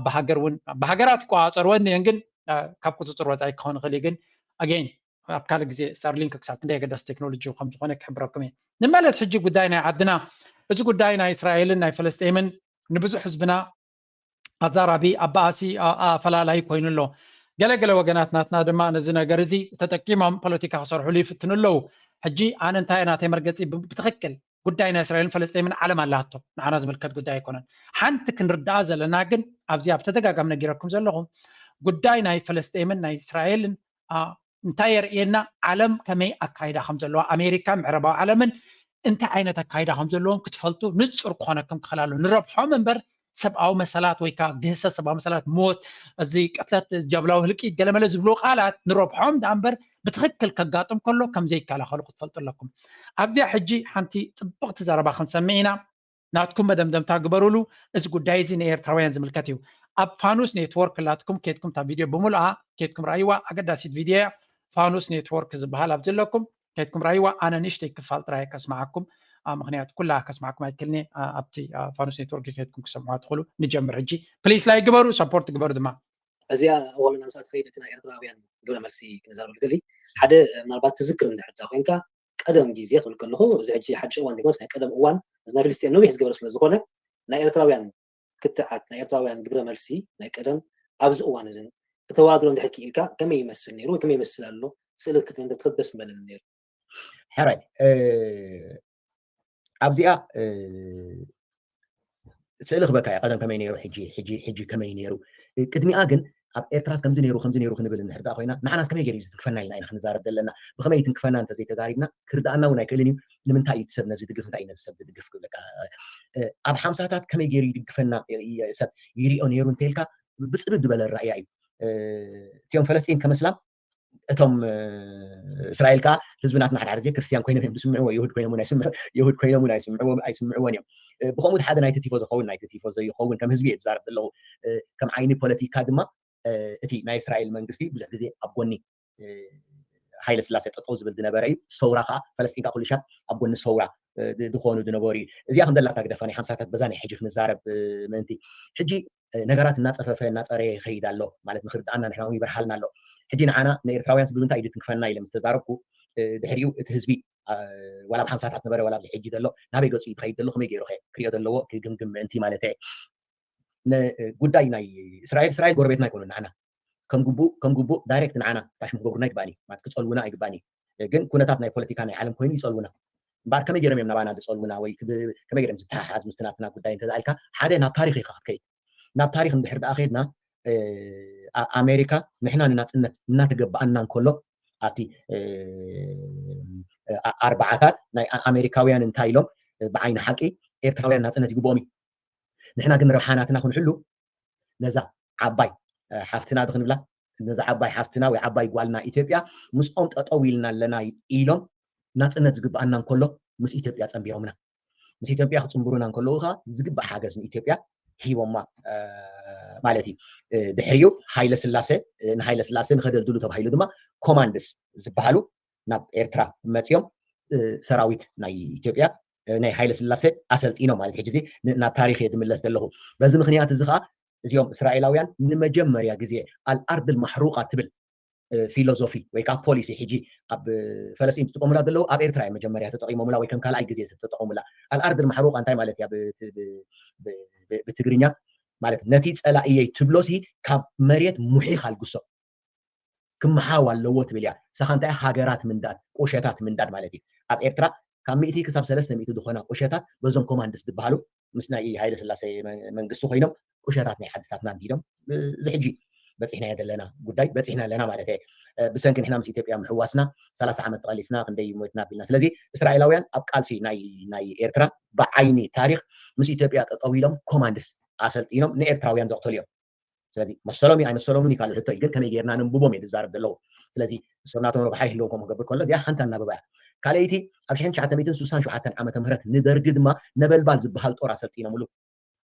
ብሃገር እውን ብሃገራት ይቆፃፀርወን እየን ግን ካብ ቁፅፅር ወፃኢ ክኸውን ይኽእል እዩ። ግን ኣገይን ኣብ ካልእ ግዜ ስታርሊንክ ክሳብ ክንደይ ኣገዳሲ ቴክኖሎጂ ከም ዝኾነ ክሕብረኩም እየ። ንመለስ ሕጂ ጉዳይ ናይ ዓድና። እዚ ጉዳይ ናይ እስራኤልን ናይ ፈለስጤምን ንብዙሕ ህዝብና ኣዛራቢ፣ ኣባኣሲ፣ ኣፈላላይ ኮይኑ ኣሎ። ገለገለ ወገናት ናትና ድማ ነዚ ነገር እዚ ተጠቂሞም ፖለቲካ ክሰርሕሉ ይፍትኑ ኣለዉ። ሕጂ ኣነ እንታይ ናተይ መርገፂ ብትኽክል ጉዳይ ናይ እስራኤልን ፈለስጤምን ዓለም ኣላቶ፣ ንዓና ዝምልከት ጉዳይ ኣይኮነን። ሓንቲ ክንርዳኣ ዘለና ግን ኣብዚ ኣብ ተደጋጋሚ ነጊረኩም ዘለኹም ጉዳይ ናይ ፈለስጤምን ናይ እስራኤልን እንታይ የርእየና? ዓለም ከመይ ኣካይዳ ከም ዘለዋ ኣሜሪካ ምዕረባዊ ዓለምን እንታይ ዓይነት ኣካይዳ ከም ዘለዎም ክትፈልጡ ንፁር ክኾነኩም ክኽእል ኣሎ። ንረብሖም እምበር ሰብኣዊ መሰላት ወይ ከዓ ግህሰ ሰብኣዊ መሰላት፣ ሞት፣ እዚ ቅትለት፣ ጀብላዊ ህልቂት፣ ገለመለ ዝብሉ ቃላት ንረብሖም ደኣ እምበር ብትኽክል ከጋጥም ከሎ ከም ዘይከላኸሉ ክትፈልጡ ኣለኩም። ኣብዚኣ ሕጂ ሓንቲ ፅብቕቲ ዘረባ ክንሰምዕ ኢና። ናትኩም መደምደምታ ግበሩሉ። እዚ ጉዳይ እዚ ንኤርትራውያን ዝምልከት እዩ። ኣብ ፋኑስ ኔትወርክ ላትኩም ኬድኩም እታ ቪድዮ ብምሉኣ ኬድኩም ረኣይዋ። ኣገዳሲት ቪድዮ እያ። ፋኑስ ኔትወርክ ዝበሃል ኣብ ዘለኩም ኬድኩም ረኣይዋ። ኣነ ንእሽተይ ክፋል ጥራይ ከስምዓኩም፣ ምክንያቱ ኩላ ከስምዓኩም ኣይክልኒ። ኣብቲ ፋኑስ ኔትወርክ ኬድኩም ክሰምዑዋ ትኽእሉ። ንጀምር ሕጂ። ፕሊስ ላይክ ግበሩ፣ ሰፖርት ግበሩ ድማ። እዚኣ እዋን ናብ ምሳእ ትኸይድ እቲ ናይ ኤርትራውያን ግብረ መልሲ ክንዛረብ ዝደሊ ሓደ ምናልባት ትዝክር እንድሕር ኮይንካ ቀደም ግዜ ክብል ከለኹ፣ እዚ ሕጂ ሓድሽ እዋን ዘይኮነስ ናይ ቀደም እዋን፣ እዚ ናይ ፍልስጤም ነዊሕ ዝገበረ ስለ ዝኾነ ናይ ኤርትራውያን ክትዓት፣ ናይ ኤርትራውያን ግብረ መልሲ ናይ ቀደም ኣብዚ እዋን እዚ ክተዋድሮ እንድሕር ክኢልካ ከመይ ይመስል ነይሩ ወይ ከመይ ይመስል ኣሎ? ስእሊ ክትብል እንተትኽእል ደስ ምበለኒ ነይሩ። ሕራይ ኣብዚኣ ስእሊ ክበካ እየ። ቀደም ከመይ ነይሩ፣ ሕጂ ሕጂ ሕጂ ከመይ ነይሩ። ቅድሚኣ ግን ኣብ ኤርትራስ ከምዚ ነይሩ ከምዚ ነይሩ ክንብል እንድሕር ደኣ ኮይና ንዓናስ ከመይ ገይሩ እዩ ዝትንክፈና ኢልና ኢና ክንዛረብ ዘለና። ብኸመይ ይትንክፈና እንተዘይተዛሪብና ክርድኣና እውን ኣይክእልን እዩ። ንምንታይ እዩ እቲ ሰብ ነዚ ድግፍ፣ እንታይ እዩ ነዚ ሰብ ዝድግፍ ክብለካ። ኣብ ሓምሳታት ከመይ ገይሩ ይድግፈና ሰብ ይሪኦ ነይሩ እንተልካ ብፅብብ ዝበለ ራእያ እዩ። እቲኦም ፈለስጢን ከመስላ እቶም እስራኤል ከዓ ህዝቢ ናትና ሓደ ሓደ ግዜ ክርስትያን ኮይኖም እዮም ዝስምዕዎ፣ ይሁድ ኮይኖም እውን ኣይስምዑ፣ ይሁድ ኮይኖም እውን ኣይስምዕዎ፣ ኣይስምዕዎን እዮም። ብኸምኡ ሓደ ናይቲ ቲፎ ዝኸውን ናይቲ ቲፎ ዘይኸውን ከም ህዝቢ እየ ዝዛረብ ዘለኹ። ከም ዓይኒ ፖለቲካ ድማ እቲ ናይ እስራኤል መንግስቲ ብዙሕ ግዜ ኣብ ጎኒ ሃይለ ስላሴ ጠጠው ዝብል ዝነበረ እዩ። ሰውራ ከዓ ፈለስጢን ከዓ ኩሉ ሻዕ ኣብ ጎኒ ሰውራ ዝኾኑ ዝነበሩ እዩ። እዚኣ ከም ዘላታ ግደፋ ናይ ሓምሳታት በዛ ናይ ሕጂ ክንዛረብ ምእንቲ ሕጂ ነገራት እናፀፈፈ እናፀረየ ይኸይድ ኣሎ ማለት ንክርድኣና ንሕና እውን ይበርሃልና ኣሎ። ሕጂ ንዓና ንኤርትራውያን ስግዱ እንታይ እዩ ዝትንክፈና ኢለ ምስ ተዛረብኩ ድሕሪኡ እቲ ህዝቢ ዋላ ኣብ ሓምሳታት ነበረ ዋላ ኣብዚ ሕጂ ዘሎ ናበይ ገፁ እዩ ዝኸይድ ዘሎ ከመይ ገይሩ ኸ ክሪኦ ዘለዎ ክግምግም ምእንቲ ማለት እየ። ጉዳይ ናይ እስራኤል እስራኤል ጎረቤትና ኣይኮኑን ንዓና ከም ግቡእ ከም ግቡእ ዳይሬክት ንዓና ታሽሙ ክገብሩና ኣይግባእን እዩ ማለት ክፀልውና ኣይግባእን እዩ። ግን ኩነታት ናይ ፖለቲካ ናይ ዓለም ኮይኑ ይፀልውና እምበኣር ከመይ ገይሮም እዮም ናባና ዝፀልውና ወይ ከመይ ገይሮም ዝተሓሓዝ ምስቲ ናትና ጉዳይ እንተዝኣልካ ሓደ ናብ ታሪክ ኢካ ክትከይድ ናብ ታሪክ እንድሕር ደኣ ከይድና ኣሜሪካ ንሕና ንናፅነት እናተገባኣና እንከሎ ኣብቲ ኣርባዓታት ናይ ኣሜሪካውያን እንታይ ኢሎም ብዓይኒ ሓቂ ኤርትራውያን ናፅነት ይግብኦም እዩ ንሕና ግን ረብሓ ናትና ክንሕሉ ነዛ ዓባይ ሓፍትና ድክንብላ ነዛ ዓባይ ሓፍትና ወይ ዓባይ ጓልና ኢትዮጵያ ምስኦም ጠጠው ኢልና ኣለና ኢሎም ናፅነት ዝግብኣና እንከሎ ምስ ኢትዮጵያ ፀንቢሮምና ምስ ኢትዮጵያ ክፅንብሩና እንከለዉ ከዓ ዝግባእ ሓገዝ ንኢትዮጵያ ሂቦማ ማለት እዩ። ድሕሪኡ ሃይለ ስላሴ ንሃይለ ስላሴ ንከደልድሉ ተባሂሉ ድማ ኮማንድስ ዝበሃሉ ናብ ኤርትራ መፅኦም ሰራዊት ናይ ኢትዮጵያ ናይ ሃይለ ስላሴ ኣሰልጢኖም ማለት ሕጂ ናብ ታሪክ እየ ዝምለስ ዘለኹ። በዚ ምክንያት እዚ ከዓ እዚኦም እስራኤላውያን ንመጀመርያ ግዜ ኣልኣርድል ማሕሩቃ ትብል ፊሎዞፊ ወይ ከዓ ፖሊሲ ሕጂ ኣብ ፈለስጢን ዝጥቀሙላ ዘለዉ ኣብ ኤርትራ እዮም መጀመርያ ተጠቂሞምላ ወይ ከም ካልኣይ ግዜ ዝተጠቀሙላ ኣልኣርድል ማሕሩቃ እንታይ ማለት እያ ብትግርኛ ማለት ነቲ ፀላእየይ ትብሎሲ ካብ መሬት ሙሒኽ ኣልግሶ ክመሓው ኣለዎ ትብል እያ። ንሳኻ እንታይ ሃገራት ምንዳድ ቁሸታት ምንዳድ ማለት እዩ። ኣብ ኤርትራ ካብ ሚእቲ ክሳብ ሰለስተ ሚእቲ ዝኾና ቁሸታት በዞም ኮማንድስ ዝበሃሉ ምስ ናይ ሃይለ ስላሴ መንግስቲ ኮይኖም ቁሸታት ናይ ዓድታትና እንዲዶም እዚ ሕጂ በፂሕናዮ ዘለና ጉዳይ በፂሕና ኣለና ማለት እየ። ብሰንኪ ንሕና ምስ ኢትዮጵያ ምሕዋስና ሰላሳ ዓመት ተቐሊስና ክንደይ ሞትና ኣቢልና። ስለዚ እስራኤላውያን ኣብ ቃልሲ ናይ ኤርትራ ብዓይኒ ታሪክ ምስ ኢትዮጵያ ጠጠው ኢሎም ኮማንድስ ኣሰልጢኖም ንኤርትራውያን ዘቕተሉ እዮም። ስለዚ መሰሎም እዩ ኣይመሰሎምን እዩ ካልእ ሕቶ እዩ። ግን ከመይ ጌርና ነንብቦም እየ ዝዛረብ ዘለኹ። ስለዚ እሶም ናቶም ረብሓ ይህልዎም ከምኡ ክገብር ከሎ እዚኣ ሓንቲ ኣናብባ እያ። ካልኣይቲ ኣብ ሽሕን ትሽዓተ ሚእትን ስሳን ሸውዓተን ዓመተ ምህረት ንደርጊ ድማ ነበልባል ዝበሃል ጦር ኣሰልጢኖምሉ።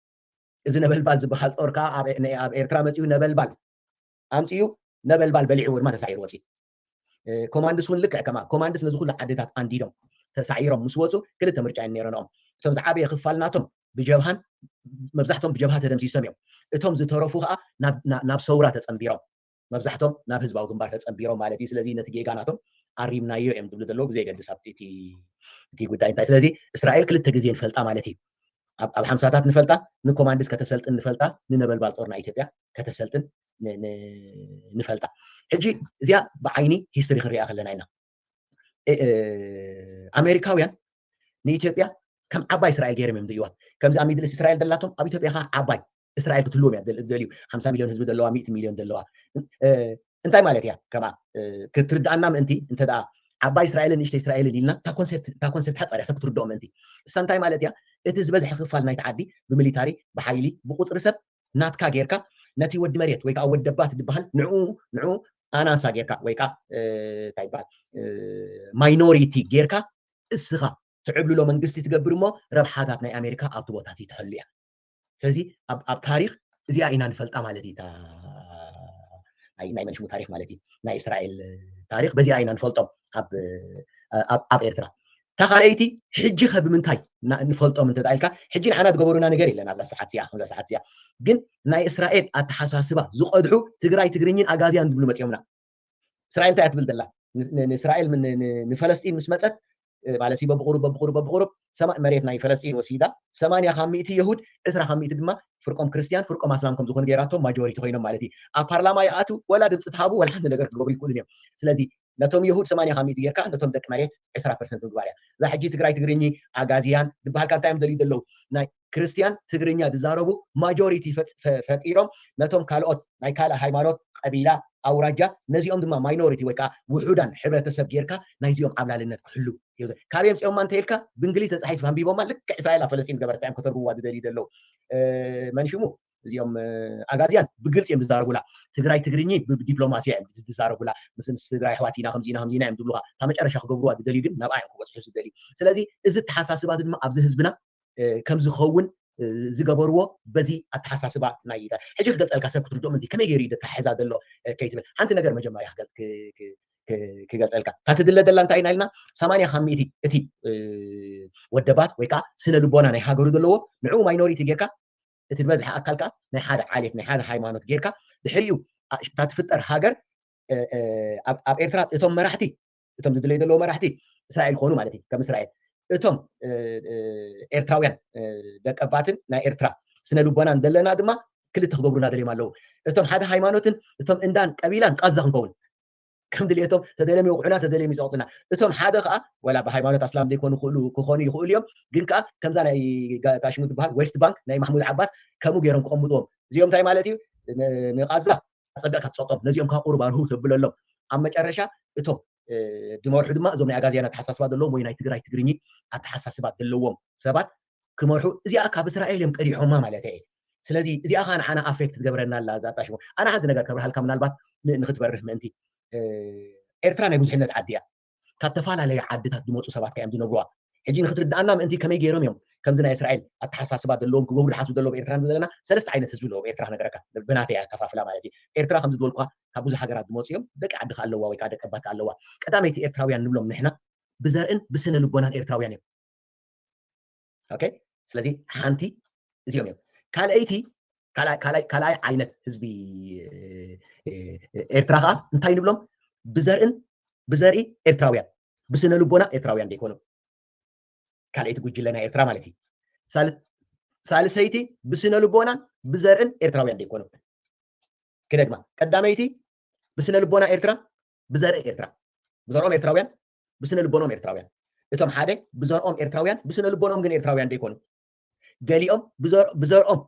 እዚ ነበልባል ዝበሃል ጦር ከዓ ኣብ ኤርትራ መፂኡ ነበልባል ኣምፂኡ ነበልባል በሊዕዎ ድማ ተሳዒሩ ወፂኡ። ኮማንድስ እውን ልክዕ ከማ ኮማንድስ ነዚ ኩሉ ዓድታት ኣንዲዶም ተሳዒሮም ምስ ወፁ ክልተ ምርጫ እዮም ነይረንኦም። እቶም ዝዓበየ ክፋል ናቶም ብጀብሃን መብዛሕቶም ብጀብሃ ተደምሲሶም እዮም። እቶም ዝተረፉ ከዓ ናብ ሰውራ ተፀንቢሮም መብዛሕቶም ናብ ህዝባዊ ግንባር ተፀንቢሮም ማለት እዩ። ስለዚ ነቲ ጌጋ ናቶም ኣሪምናዮ እዮም ዝብሉ ዘለዉ ብዘየገድስ ኣብቲ እቲ ጉዳይ እንታይ ስለዚ እስራኤል ክልተ ግዜ ንፈልጣ ማለት እዩ። ኣብ ሓምሳታት ንፈልጣ፣ ንኮማንድስ ከተሰልጥን ንፈልጣ፣ ንነበልባል ጦር ናይ ኢትዮጵያ ከተሰልጥን ንፈልጣ። ሕጂ እዚኣ ብዓይኒ ሂስትሪ ክንሪኣ ከለና ኢና። ኣሜሪካውያን ንኢትዮጵያ ከም ዓባይ እስራኤል ገይሮም እዮም ዝሪእዋ። ከምዚ ኣብ ሚድል እስራኤል ደላቶም ኣብ ኢትዮጵያ ከዓ ዓባይ እስራኤል ክትህልዎም እያ ደልዩ። ሓምሳ ሚሊዮን ህዝቢ ዘለዋ፣ ሚእቲ ሚሊዮን ዘለዋ እንታይ ማለት እያ? ከምኣ ክትርድኣና ምእንቲ እንተ ዓባይ እስራኤልን ንእሽተይ እስራኤልን ኢልና እታ ኮንሰፕት ሓፃር እያ ሰብ ክትርድኦ ምእንቲ። እሳ እንታይ ማለት እያ? እቲ ዝበዝሐ ክፋል ናይቲ ዓዲ ብሚሊታሪ፣ ብሓይሊ፣ ብቁፅሪ ሰብ ናትካ ጌርካ ነቲ ወዲ መሬት ወይ ከዓ ወዲ ባት ዝበሃል ንዕኡ ንዕኡ ኣናሳ ጌርካ ወይ ከዓ እንታይ ይበሃል ማይኖሪቲ ጌርካ እስኻ ትዕብልሎ መንግስቲ ትገብር እሞ ረብሓታት ናይ ኣሜሪካ ኣብቲ ቦታ እቲ ትሕሉ እያ። ስለዚ ኣብ ታሪክ እዚኣ ኢና ንፈልጣ ማለት እዩ። ናይ መንሽሙ ታሪክ ማለት እዩ። ናይ እስራኤል ታሪክ በዚኣ ኢና ንፈልጦም ኣብ ኤርትራ። እታ ካልኣይቲ ሕጂ ከ ብምንታይ ንፈልጦም እንተ ኢልካ፣ ሕጂ ንዓና ዝገበሩና ነገር የለን ኣብዛ ሰዓት እዚኣ፣ ከምዛ ሰዓት እዚኣ ግን ናይ እስራኤል ኣተሓሳስባ ዝቐድሑ ትግራይ ትግርኝን ኣጋዝያን ዝብሉ መፂኦምና። እስራኤል እንታይ እያ ትብል ዘላ? ንእስራኤል ንፈለስጢን ምስ መፀት ማለት በብቁሩብ በብቁሩብ በብቁሩብ መሬት ናይ ፈለስጢን ወሲዳ ሰማንያ ካብ ሚእቲ የሁድ፣ ዕስራ ካብ ሚእቲ ድማ ፍርቆም ክርስትያን ፍርቆም ኣስላም ከም ዝኾኑ ገይራቶም ማጆሪቲ ኮይኖም ማለት እዩ። ኣብ ፓርላማ ይኣቱ ወላ ድምፂ ትሃቡ ወላ ሓንቲ ነገር ክገብሩ ይክእሉን እዮም። ስለዚ ነቶም የሁድ ሰማንያ ካብ ሚእቲ ጌርካ ነቶም ደቂ መሬት ዕስራ ፐርሰንት ምግባር እያ። እዛ ሕጂ ትግራይ ትግርኚ ኣጋዝያን ዝበሃልካ እንታይ እዮም ደልዩ ዘለዉ? ናይ ክርስትያን ትግርኛ ዝዛረቡ ማጆሪቲ ፈጢሮም ነቶም ካልኦት ናይ ካልእ ሃይማኖት ቀቢላ ኣውራጃ ነዚኦም ድማ ማይኖሪቲ ወይ ከዓ ውሑዳን ሕብረተሰብ ጌርካ ናይዚኦም ዓብላልነት ክሕሉ ካበይ ኣምፂኦማ እንተኢልካ ብእንግሊዝ ተፃሒፉ ኣንቢቦማ ልክዕ እስራኤል ኣብ ፈለስጢን ዝገበረታ እዮም ከተርጉምዋ ዝደልዩ ዘለዉ። መንሽሙ እዚኦም ኣጋዝያን ብግልፂ እዮም ዝዛረቡላ። ትግራይ ትግርኚ ብዲፕሎማሲ እዮም ዝዛረቡላ። ምስ ትግራይ ኣሕዋት ኢና ከምዚ ኢና ከምዚ ኢና እዮም ዝብሉካ። ካብ መጨረሻ ክገብሩዋ ዝደልዩ ግን ናብኣ እዮም ክበፅሑ ዝደልዩ። ስለዚ እዚ ተሓሳስባ እዚ ድማ ኣብዚ ህዝብና ከም ዝኸውን ዝገበርዎ በዚ ኣተሓሳስባ ናይ ኢታ ሕጂ ክገልፀልካ ሰብ ክትርድኦም እንዲ ከመይ ገይሩ እዩ ደተሓሕዛ ዘሎ ከይትብል ሓንቲ ነገር መጀመርያ ክገልፀልካ እታ ትድለ ደላ እንታይ ኢና ኢልና ሰማንያ ካብ ሚእቲ እቲ ወደባት ወይ ከዓ ስነ ልቦና ናይ ሃገሩ ዘለዎ ንዕኡ ማይኖሪቲ ጌርካ እቲ ዝበዝሐ ኣካል ከዓ ናይ ሓደ ዓሌት ናይ ሓደ ሃይማኖት ጌርካ ድሕሪኡ እታ ትፍጠር ሃገር ኣብ ኤርትራ እቶም መራሕቲ እቶም ዝድለዩ ዘለዉ መራሕቲ እስራኤል ክኾኑ ማለት እዩ ከም እስራኤል እቶም ኤርትራውያን ደቀባትን ናይ ኤርትራ ስነ ልቦናን ዘለና ድማ ክልተ ክገብሩና ደልዮም ኣለዉ እቶም ሓደ ሃይማኖትን እቶም እንዳን ቀቢላን ቃዛ ክንከውን ከም ድልየቶም ተደልዮም ይውቅዑና ተደልዮም ይፀቅጡና እቶም ሓደ ከዓ ወላ ብሃይማኖት ኣስላም ዘይኮኑ ክኾኑ ይኽእሉ እዮም ግን ከዓ ከምዛ ናይ ታሽሙ ትበሃል ዌስት ባንክ ናይ ማሕሙድ ዓባስ ከምኡ ገይሮም ክቐምጥዎም እዚኦም እንታይ ማለት እዩ ንቃዛ ኣፀቢቕካ ትፀቅጦም ነዚኦም ካብ ቁሩብ ኣርህው ተብለሎም ኣብ መጨረሻ እቶም ዝመርሑ ድማ እዞም ናይ ኣጋዝያን ኣተሓሳስባ ዘለዎም ወይ ናይ ትግራይ ትግርኚ ኣተሓሳስባ ዘለዎም ሰባት ክመርሑ እዚኣ ካብ እስራኤል እዮም ቀዲሖማ ማለት እየ ስለዚ እዚኣ ከዓ ንዓና ኣፌክት ትገብረና ኣላ እዛ ጣሽሙ ኣነ ሓንቲ ነገር ከብርሃልካ ምናልባት ንክትበርህ ምእንቲ ኤርትራ ናይ ብዙሕነት ዓዲ እያ ካብ ተፈላለዩ ዓድታት ዝመፁ ሰባት ከ እዮም ዝነግሩዋ ሕጂ ንክትርድኣና ምእንቲ ከመይ ገይሮም እዮም ከምዚ ናይ እስራኤል ኣተሓሳስባ ዘለዎም ክገብሩ ዝሓስቡ ዘለዎም ኤርትራ ንብል ዘለና ሰለስተ ዓይነት ህዝቢ ኣለዎም ኤርትራ ክነገረካ ብናተይ ኣከፋፍላ ማለት እዩ ኤርትራ ከምዚ ዝበልኳ ካብ ብዙሕ ሃገራት ዝመፁ እዮም ደቂ ዓዲ ከ ኣለዋ ወይ ከዓ ደቂ ኣባት ከ ኣለዋ ቀዳመይቲ ኤርትራውያን ንብሎም ንሕና ብዘርእን ብስነ ልቦናን ኤርትራውያን እዮም ኦኬ ስለዚ ሓንቲ እዚኦም እዮም ካልኣይቲ ካልኣይ ዓይነት ህዝቢ ኤርትራ ከዓ እንታይ ንብሎም ብዘርእን ብዘርኢ ኤርትራውያን ብስነ ልቦና ኤርትራውያን ዘይኮኑ ካልኣይቲ ጉጅለ ናይ ኤርትራ ማለት እዩ ሳልሰይቲ ብስነ ልቦናን ብዘርእን ኤርትራውያን ዘይኮኑ ክደግማ ቀዳመይቲ ብስነ ልቦና ኤርትራ ብዘርኢ ኤርትራ ብዘርኦም ኤርትራውያን ብስነ ልቦኖም ኤርትራውያን እቶም ሓደ ብዘርኦም ኤርትራውያን ብስነ ልቦኖም ግን ኤርትራውያን ዘይኮኑ ገሊኦም ብዘርኦም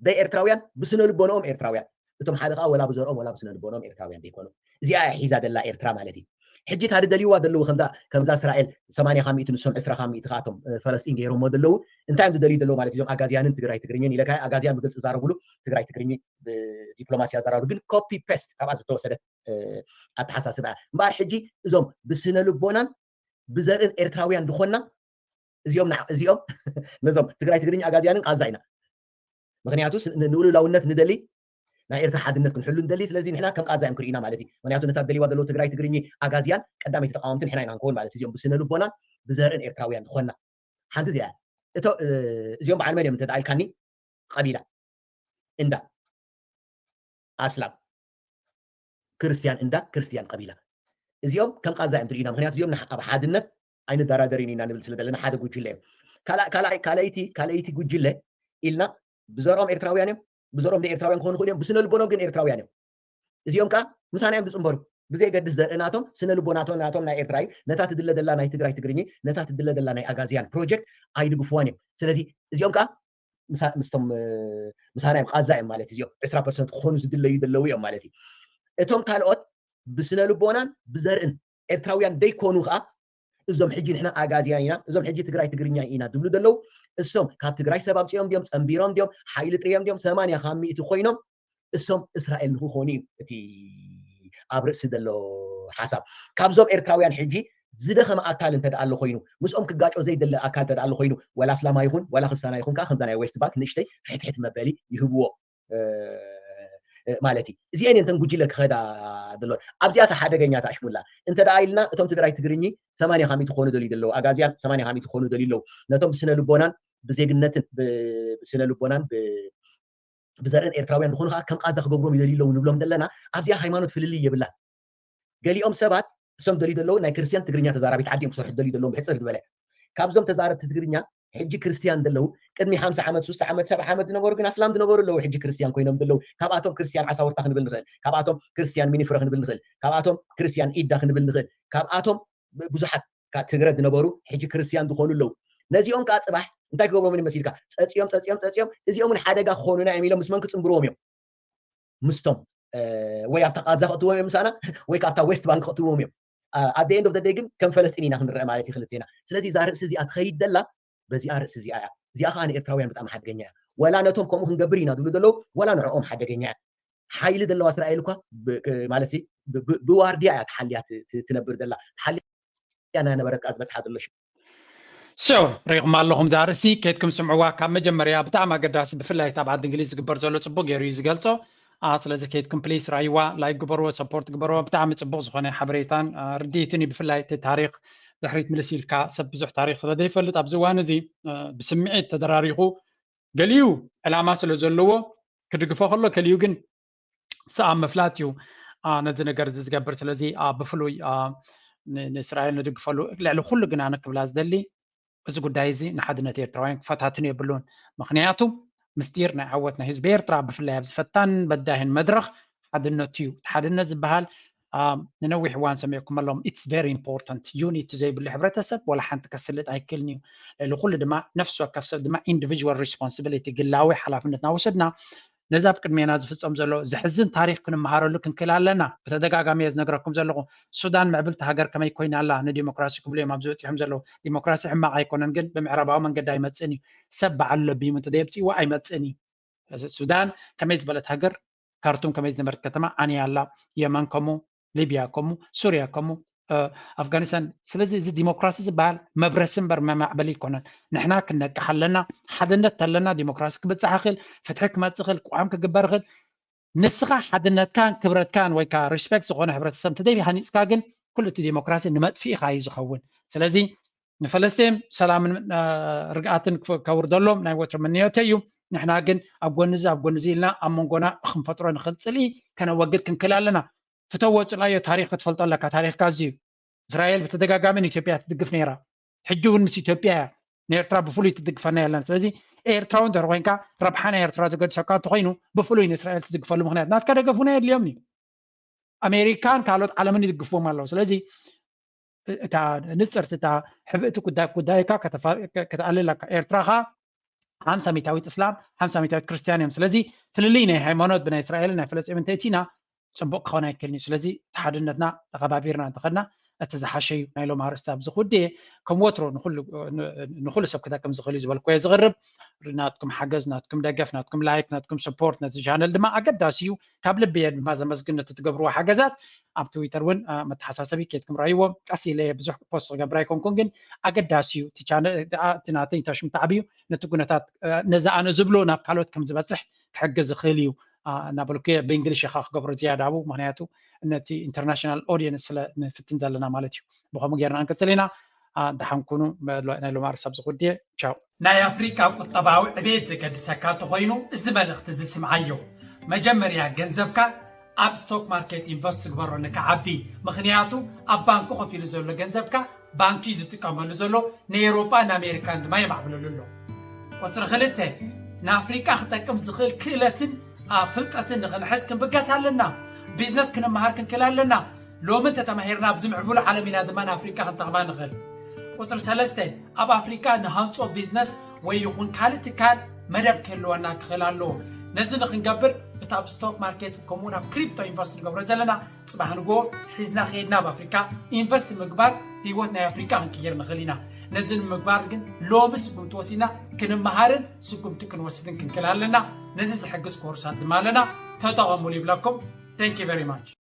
ደይ ኤርትራውያን ብስነ ልቦኖም ኤርትራውያን እቶም ሓደ ከዓ ወላ ብዘርኦም ወላ ብስነ ልቦኖም ኤርትራውያን ዘይኮኑ እዚኣ ሒዛ ደላ ኤርትራ ማለት እዩ ሕጂ ታዲ ደልይዋ ዘለዉ ከምዛ እስራኤል ሰማንያ ካብ ሚእቲ ንሶም ዕስራ ካብ ሚእቲ ከኣቶም ፈለስጢን ገይሮሞ ዘለዉ እንታይ እዮም ዝደልዩ ዘለዉ ማለት እዞም ኣጋዝያንን ትግራይ ትግርኝን ኢለካ ኣጋዝያን ብግልፂ ዛረብሉ ትግራይ ትግርኝ ብዲፕሎማሲ ኣዘራሩ ግን ኮፒ ፔስት ካብኣ ዝተወሰደት ኣተሓሳስባ እምበኣር ሕጂ እዞም ብስነ ልቦናን ብዘርእን ኤርትራውያን ዝኾንና እዚኦም እዚኦም ነዞም ትግራይ ትግርኛ ኣጋዝያንን ቃዛ ኢና ምክንያቱ ንልኡላውነት ንደሊ ናይ ኤርትራ ሓድነት ክንሕሉ ንደሊ ስለዚ ንሕና ከም ቃዛ እዮም ክርኢና ማለት እዩ ምክንያቱ ነታ ደሊዋ ዘለዉ ትግራይ ትግርኝ ኣጋዝያን ቀዳመይቲ ተቃወምቲ ንሕና ኢና ንከውን ማለት እዩ እዚኦም ብስነ ልቦናን ብዘርእን ኤርትራውያን ዝኾንና ሓንቲ እዚኣ እዚኦም በዓል መን እዮም እንተደኣ ኢልካኒ ቀቢላ እንዳ ኣስላም ክርስትያን እንዳ ክርስትያን ቀቢላ እዚኦም ከም ቃዛ እዮም ትርኢና ምክንያቱ እዚኦም ኣብ ሓድነት ኣይንደራደርን ኢና ንብል ስለ ዘለና ሓደ ጉጅለ እዮም ካልኣይቲ ጉጅለ ኢልና ብዘርኦም ኤርትራውያን እዮም። ብዘርኦም ኤርትራውያን ክኾኑ ይኽእሉ እዮም። ብስነ ልቦኖም ግን ኤርትራውያን እዮም። እዚኦም ከዓ ምሳና እዮም ዝፅንበሩ። ብዘየገድስ ዘርኢ ናቶም ስነ ልቦናቶም ናቶም ናይ ኤርትራ እዩ። ነታ ትድለ ዘላ ናይ ትግራይ ትግርኝ ነታ ትድለ ዘላ ናይ ኣጋዝያን ፕሮጀክት ኣይድግፍዋን እዮም። ስለዚ እዚኦም ከዓ ምስቶም ምሳና እዮም ቃዛ እዮም ማለት እዚኦም ዕስራ ፐርሰንት ክኾኑ ዝድለዩ ዘለዉ እዮም ማለት እዩ። እቶም ካልኦት ብስነ ልቦናን ብዘርእን ኤርትራውያን ደይኮኑ ከዓ እዞም ሕጂ ንሕና ኣጋዝያን ኢና እዞም ሕጂ ትግራይ ትግርኛ ኢና ዝብሉ ዘለዉ እሶም ካብ ትግራይ ሰብ ኣምፅኦም ድዮም ፀንቢሮም ድዮም ሓይሊ ጥርዮም ድዮም ሰማንያ ካብ ሚእቲ ኮይኖም እሶም እስራኤል ንክኾኑ እዩ እቲ ኣብ ርእሲ ዘሎ ሓሳብ። ካብዞም ኤርትራውያን ሕጂ ዝደኸመ ኣካል እንተ ኣሎ ኮይኑ ምስኦም ክጋጮ ዘይደለ ኣካል እንተ ኣሎ ኮይኑ ወላ ኣስላማ ይኹን ወላ ክስታና ይኹን ከዓ ከምዛ ናይ ዌስት ባንክ ንእሽተይ ፍሕትሕት መበሊ ይህብዎ ማለት እዩ። እዚአን እየን ተን ጉጅለ ክኸዳ ዘለዎን ኣብዚኣ ሓደገኛ ተኣሽሙላ እንተ ደኣ ኢልና እቶም ትግራይ ትግርኚ ሰማንያ ካብ ሚእቲ ክኾኑ ደልዩ ዘለዉ ኣጋዝያን ሰማንያ ካብ ሚእቲ ክኾኑ ደልዩ ኣለዉ። ነቶም ብስነ ልቦናን ብዜግነትን ብስነ ልቦናን ብዘርእን ኤርትራውያን ዝኾኑ ከዓ ከም ቃዛ ክገብሮም ይደልዩ ኣለዉ ንብሎም ዘለና ኣብዚኣ ሃይማኖት ፍልልይ የብላን። ገሊኦም ሰባት እሶም ደልዩ ዘለዉ ናይ ክርስትያን ትግርኛ ተዛራቢት ዓዲ እዮም ክሰርሑ ደልዩ ዘለዎም ብሕፅር ዝበለ ካብዞም ተዛረብቲ ትግርኛ ሕጂ ክርስትያን ዘለዉ ቅድሚ ሓምሳ ዓመት ሱሳ ዓመት ሰብዓ ዓመት ዝነበሩ ግን ኣስላም ዝነበሩ ኣለዉ ሕጂ ክርስትያን ኮይኖም ዘለዉ ካብኣቶም ክርስትያን ዓሳውርታ ክንብል ንኽእል ካብኣቶም ክርስትያን ሚኒፍረ ክንብል ንኽእል ካብኣቶም ክርስትያን ኢዳ ክንብል ንኽእል ካብኣቶም ብዙሓት ትግረ ዝነበሩ ሕጂ ክርስትያን ዝኾኑ ኣለዉ ነዚኦም ከዓ ፅባሕ እንታይ ክገብሮም መሲልካ ፀፂኦም ፀፂኦም ፀፂኦም እዚኦም ሓደጋ ክኾኑና እዮም ኢሎም ምስ መን ክፅንብርዎም እዮም ምስቶም ወይ ኣብታ ቃዛ ክእትዎም እዮም ምሳና ወይ ካብታ ዌስት ባንክ ክእትዎም እዮም at the end of the day ግን ከም ፈለስጢን ኢና ክንረአ ማለት እዩ ክልቴና ስለዚ እዛ ርእሲ እዚኣ ትኸይድ ደላ በዚኣ ርእሲ እዚኣ እያ እዚኣ ከዓ ንኤርትራውያን ብጣዕሚ ሓደገኛ እያ ወላ ነቶም ከምኡ ክንገብር ኢና ዝብሉ ዘለዉ ወላ ንዕኦም ሓደገኛ እያ ሓይሊ ዘለዋ እስራኤል እኳ ማለት ብዋርድያ እያ ተሓልያ ትነብር ዘላ ተሓልያ ናነበረት ከዓ ዝበፅሓ ዘሎ so ሪኢኹም ኣለኹም እዛ ርእሲ ከይድኩም ስምዕዋ ካብ መጀመርያ ብጣዕሚ ኣገዳሲ ብፍላይ ኣብ ዓዲ እንግሊዝ ዝግበር ዘሎ ፅቡቅ ገይሩ እዩ ዝገልፆ ስለዚ ከይድኩም ፕሊስ ራይዋ ላይክ ግበርዎ ሰፖርት ግበርዎ ብጣዕሚ ፅቡቅ ዝኾነ ሓበሬታን ርድኢትን እዩ ብፍላይ እቲ ታሪክ ድሕሪት ምልስ ኢልካ ሰብ ብዙሕ ታሪክ ስለዘይፈልጥ ኣብዚ እዋን እዚ ብስምዒት ተደራሪኹ ገሊኡ ዕላማ ስለ ዘለዎ ክድግፎ ከሎ ከሊኡ ግን ሰኣብ ምፍላጥ እዩ ነዚ ነገር እዚ ዝገብር ስለዚ ብፍሉይ ንእስራኤል ንድግፈሉ ልዕሊ ኩሉ ግን ኣነ ክብላ ዝደሊ እዚ ጉዳይ እዚ ንሓድነት ኤርትራውያን ክፈታትን የብሉን ምክንያቱ ምስጢር ናይ ዓወት ናይ ህዝቢ ኤርትራ ብፍላይ ኣብ ዝፈታን በዳህን መድረኽ ሓድነቱ እዩ ሓድነት ዝበሃል ንነዊሕ እዋን ሰሚዕኩም ኣለዎም it's very important unity ዘይብሉ ሕብረተሰብ ወላ ሓንቲ ከስልጥ ኣይክእልን እዩ ልዕሊ ኩሉ ድማ ነፍሲ ወከፍ ሰብ ድማ individual responsibility ግላዊ ሓላፍነትና ወሰድና ነዚ ኣብ ቅድሜና ዝፍፀም ዘሎ ዘሕዝን ታሪክ ክንመሃረሉ ክንክእል ኣለና ብተደጋጋሚ እየ ዝነግረኩም ዘለኹ ሱዳን ምዕብልቲ ሃገር ከመይ ኮይና ኣላ ንዲሞክራሲ ክብሉ እዮም ኣብዚ በፂሖም ዘለዉ ዲሞክራሲ ሕማቅ ኣይኮነን ግን ብምዕራባዊ መንገዲ ኣይመፅእን እዩ ሰብ በዓሉ ለቢሙ እንተዘየምፅእዎ ኣይመፅእን እዩ ሱዳን ከመይ ዝበለት ሃገር ካርቱም ከመይ ዝነበረት ከተማ ዓንያ ኣላ የመን ከሙ ሊብያ ከሙ ሱርያ ከሙ ኣፍጋኒስታን ስለዚ እዚ ዲሞክራሲ ዝበሃል መብረሲ እምበር መማዕበሊ ይኮነን ንሕና ክነቅሕ ኣለና ሓድነት ተለና ዲሞክራሲ ክብፅሕ ይኽእል ፍትሒ ክመፅእ ይኽእል ቅዋም ክግበር ይኽእል ንስኻ ሓድነትካን ክብረትካን ወይ ከዓ ሪስፔክት ዝኾነ ሕብረተሰብ እንተዘይ ሃኒፅካ ግን ኩሉ እቲ ዲሞክራሲ ንመጥፊኢኻ እዩ ዝኸውን ስለዚ ንፈለስጤም ሰላምን ርግኣትን ከውርደሎም ናይ ወትሮ ምንዮተ እዩ ንሕና ግን ኣብ ጎንዚ ኣብ ጎንዚ ኢልና ኣብ መንጎና ክንፈጥሮ ንኽእል ፅልኢ ከነወግድ ክንክእል ኣለና ፍተዎ ፅላዮ ታሪክ ክትፈልጦ ኣለካ ታሪክካ እዚ እዩ እስራኤል ብተደጋጋሚ ንኢትዮጵያ ትድግፍ ነይራ ሕጂ እውን ምስ ኢትዮጵያ እያ ንኤርትራ ብፍሉይ ትድግፈና የለን ስለዚ ኤርትራዊ እንተ ኮይንካ ረብሓ ናይ ኤርትራ ዘገድሰካ እንተኮይኑ ብፍሉይ ንእስራኤል ትድግፈሉ ምክንያት ናትካ ደገፉና የድልዮም እዩ ኣሜሪካን ካልኦት ዓለምን ይድግፍዎም ኣለዉ ስለዚ እታ ንፅርቲ እታ ሕብእቲ ጉዳይ ጉዳይካ ክትኣልል ኣለካ ኤርትራ ከ ሓምሳ ሚታዊት እስላም ሓምሳ ሚታዊት ክርስትያን እዮም ስለዚ ፍልልይ ናይ ሃይማኖት ብናይ እስራኤልን ናይ ፈለስጢምን እንተእቲና ፅቡቅ ክኸውን ኣይክእልን እዩ ስለዚ እቲ ሓድነትና ተኸባቢርና እንተኸድና እቲ ዝሓሸ እዩ ናይ ሎም ኣርእስቲ ኣብዚ ክውድእ እየ ከም ወትሮ ንኩሉ ሰብ ክጠቅም ዝኽእል እዩ ዝበልኩ እየ ዝቕርብ ናትኩም ሓገዝ ናትኩም ደገፍ ናትኩም ላይክ ናትኩም ስፖርት ነዚ ቻነል ድማ ኣገዳሲ እዩ ካብ ልቢ እየ ድማ ዘመስግን ነቲ ትገብርዎ ሓገዛት ኣብ ትዊተር እውን መተሓሳሰቢ ከይድኩም ራይዎ ቀስ ኢለ ብዙሕ ፖስት ክገብር ኣይኮንኩን ግን ኣገዳሲ እዩ እቲ ናተይ እንታይ ሽሙ ተዓብዩ ነቲ ኩነታት ነዚ ኣነ ዝብሎ ናብ ካልኦት ከም ዝበፅሕ ክሕግዝ ይኽእል እዩ እናበልኩ ብእንግሊሽ ኢኻ ክገብሮ ዝያዳ ኣብኡ ምክንያቱ ነቲ ኢንተርናሽናል ኦዲየንስ ስለ ንፍትን ዘለና ማለት እዩ ብከምኡ ጌርና ንቅፅል ኢና ደሓን ኩኑ ናይ ሎማሪ ሳብ ዝኩድየ ቻው ናይ ኣፍሪቃ ቁጠባዊ ዕቤት ዘገድሰካ እንተኮይኑ እዚ መልእኽቲ እዚ ስምዓዮ መጀመርያ ገንዘብካ ኣብ ስቶክ ማርኬት ኢንቨስት ግበሮ ንክዓቢ ምክንያቱ ኣብ ባንኩ ከፊሉ ዘሎ ገንዘብካ ባንኪ ዝጥቀመሉ ዘሎ ንኤውሮጳ ንኣሜሪካን ድማ የማዕብለሉ ኣሎ። ቁፅሪ ክልተ፣ ንኣፍሪቃ ክጠቅም ዝኽእል ክእለትን ኣብ ፍልጠትን ንኽንሕዝ ክንብገስ ኣለና። ቢዝነስ ክንመሃር ክንክእል ኣለና። ሎሚ እንተተማሂርና ኣብዚ ምዕቡል ዓለም ኢና ድማ ንኣፍሪቃ ክንጠቕማ ንኽእል። ቁፅሪ ሰለስተ፣ ኣብ ኣፍሪቃ ንሃንፆ ቢዝነስ ወይ ይኹን ካልእ ትካል መደብ ክህልወና ክኽእል ኣለዎ። ነዚ ንክንገብር እቲ ኣብ ስቶክ ማርኬት ከምኡውን ኣብ ክሪፕቶ ኢንቨስት ንገብሮ ዘለና ፅባሕ ንጎ ሒዝና ከይድና ኣብ ኣፍሪካ ኢንቨስት ምግባር ህይወት ናይ ኣፍሪካ ክንቅይር ንኽእል ኢና። ነዚ ንምግባር ግን ሎሚ ስጉምቲ ወሲድና ክንመሃርን ስጉምቲ ክንወስድን ክንክእል ኣለና። ነዚ ዝሕግዝ ኮርሳት ድማ ኣለና። ተጠቐሙሉ ይብለኩም። Thank you very much።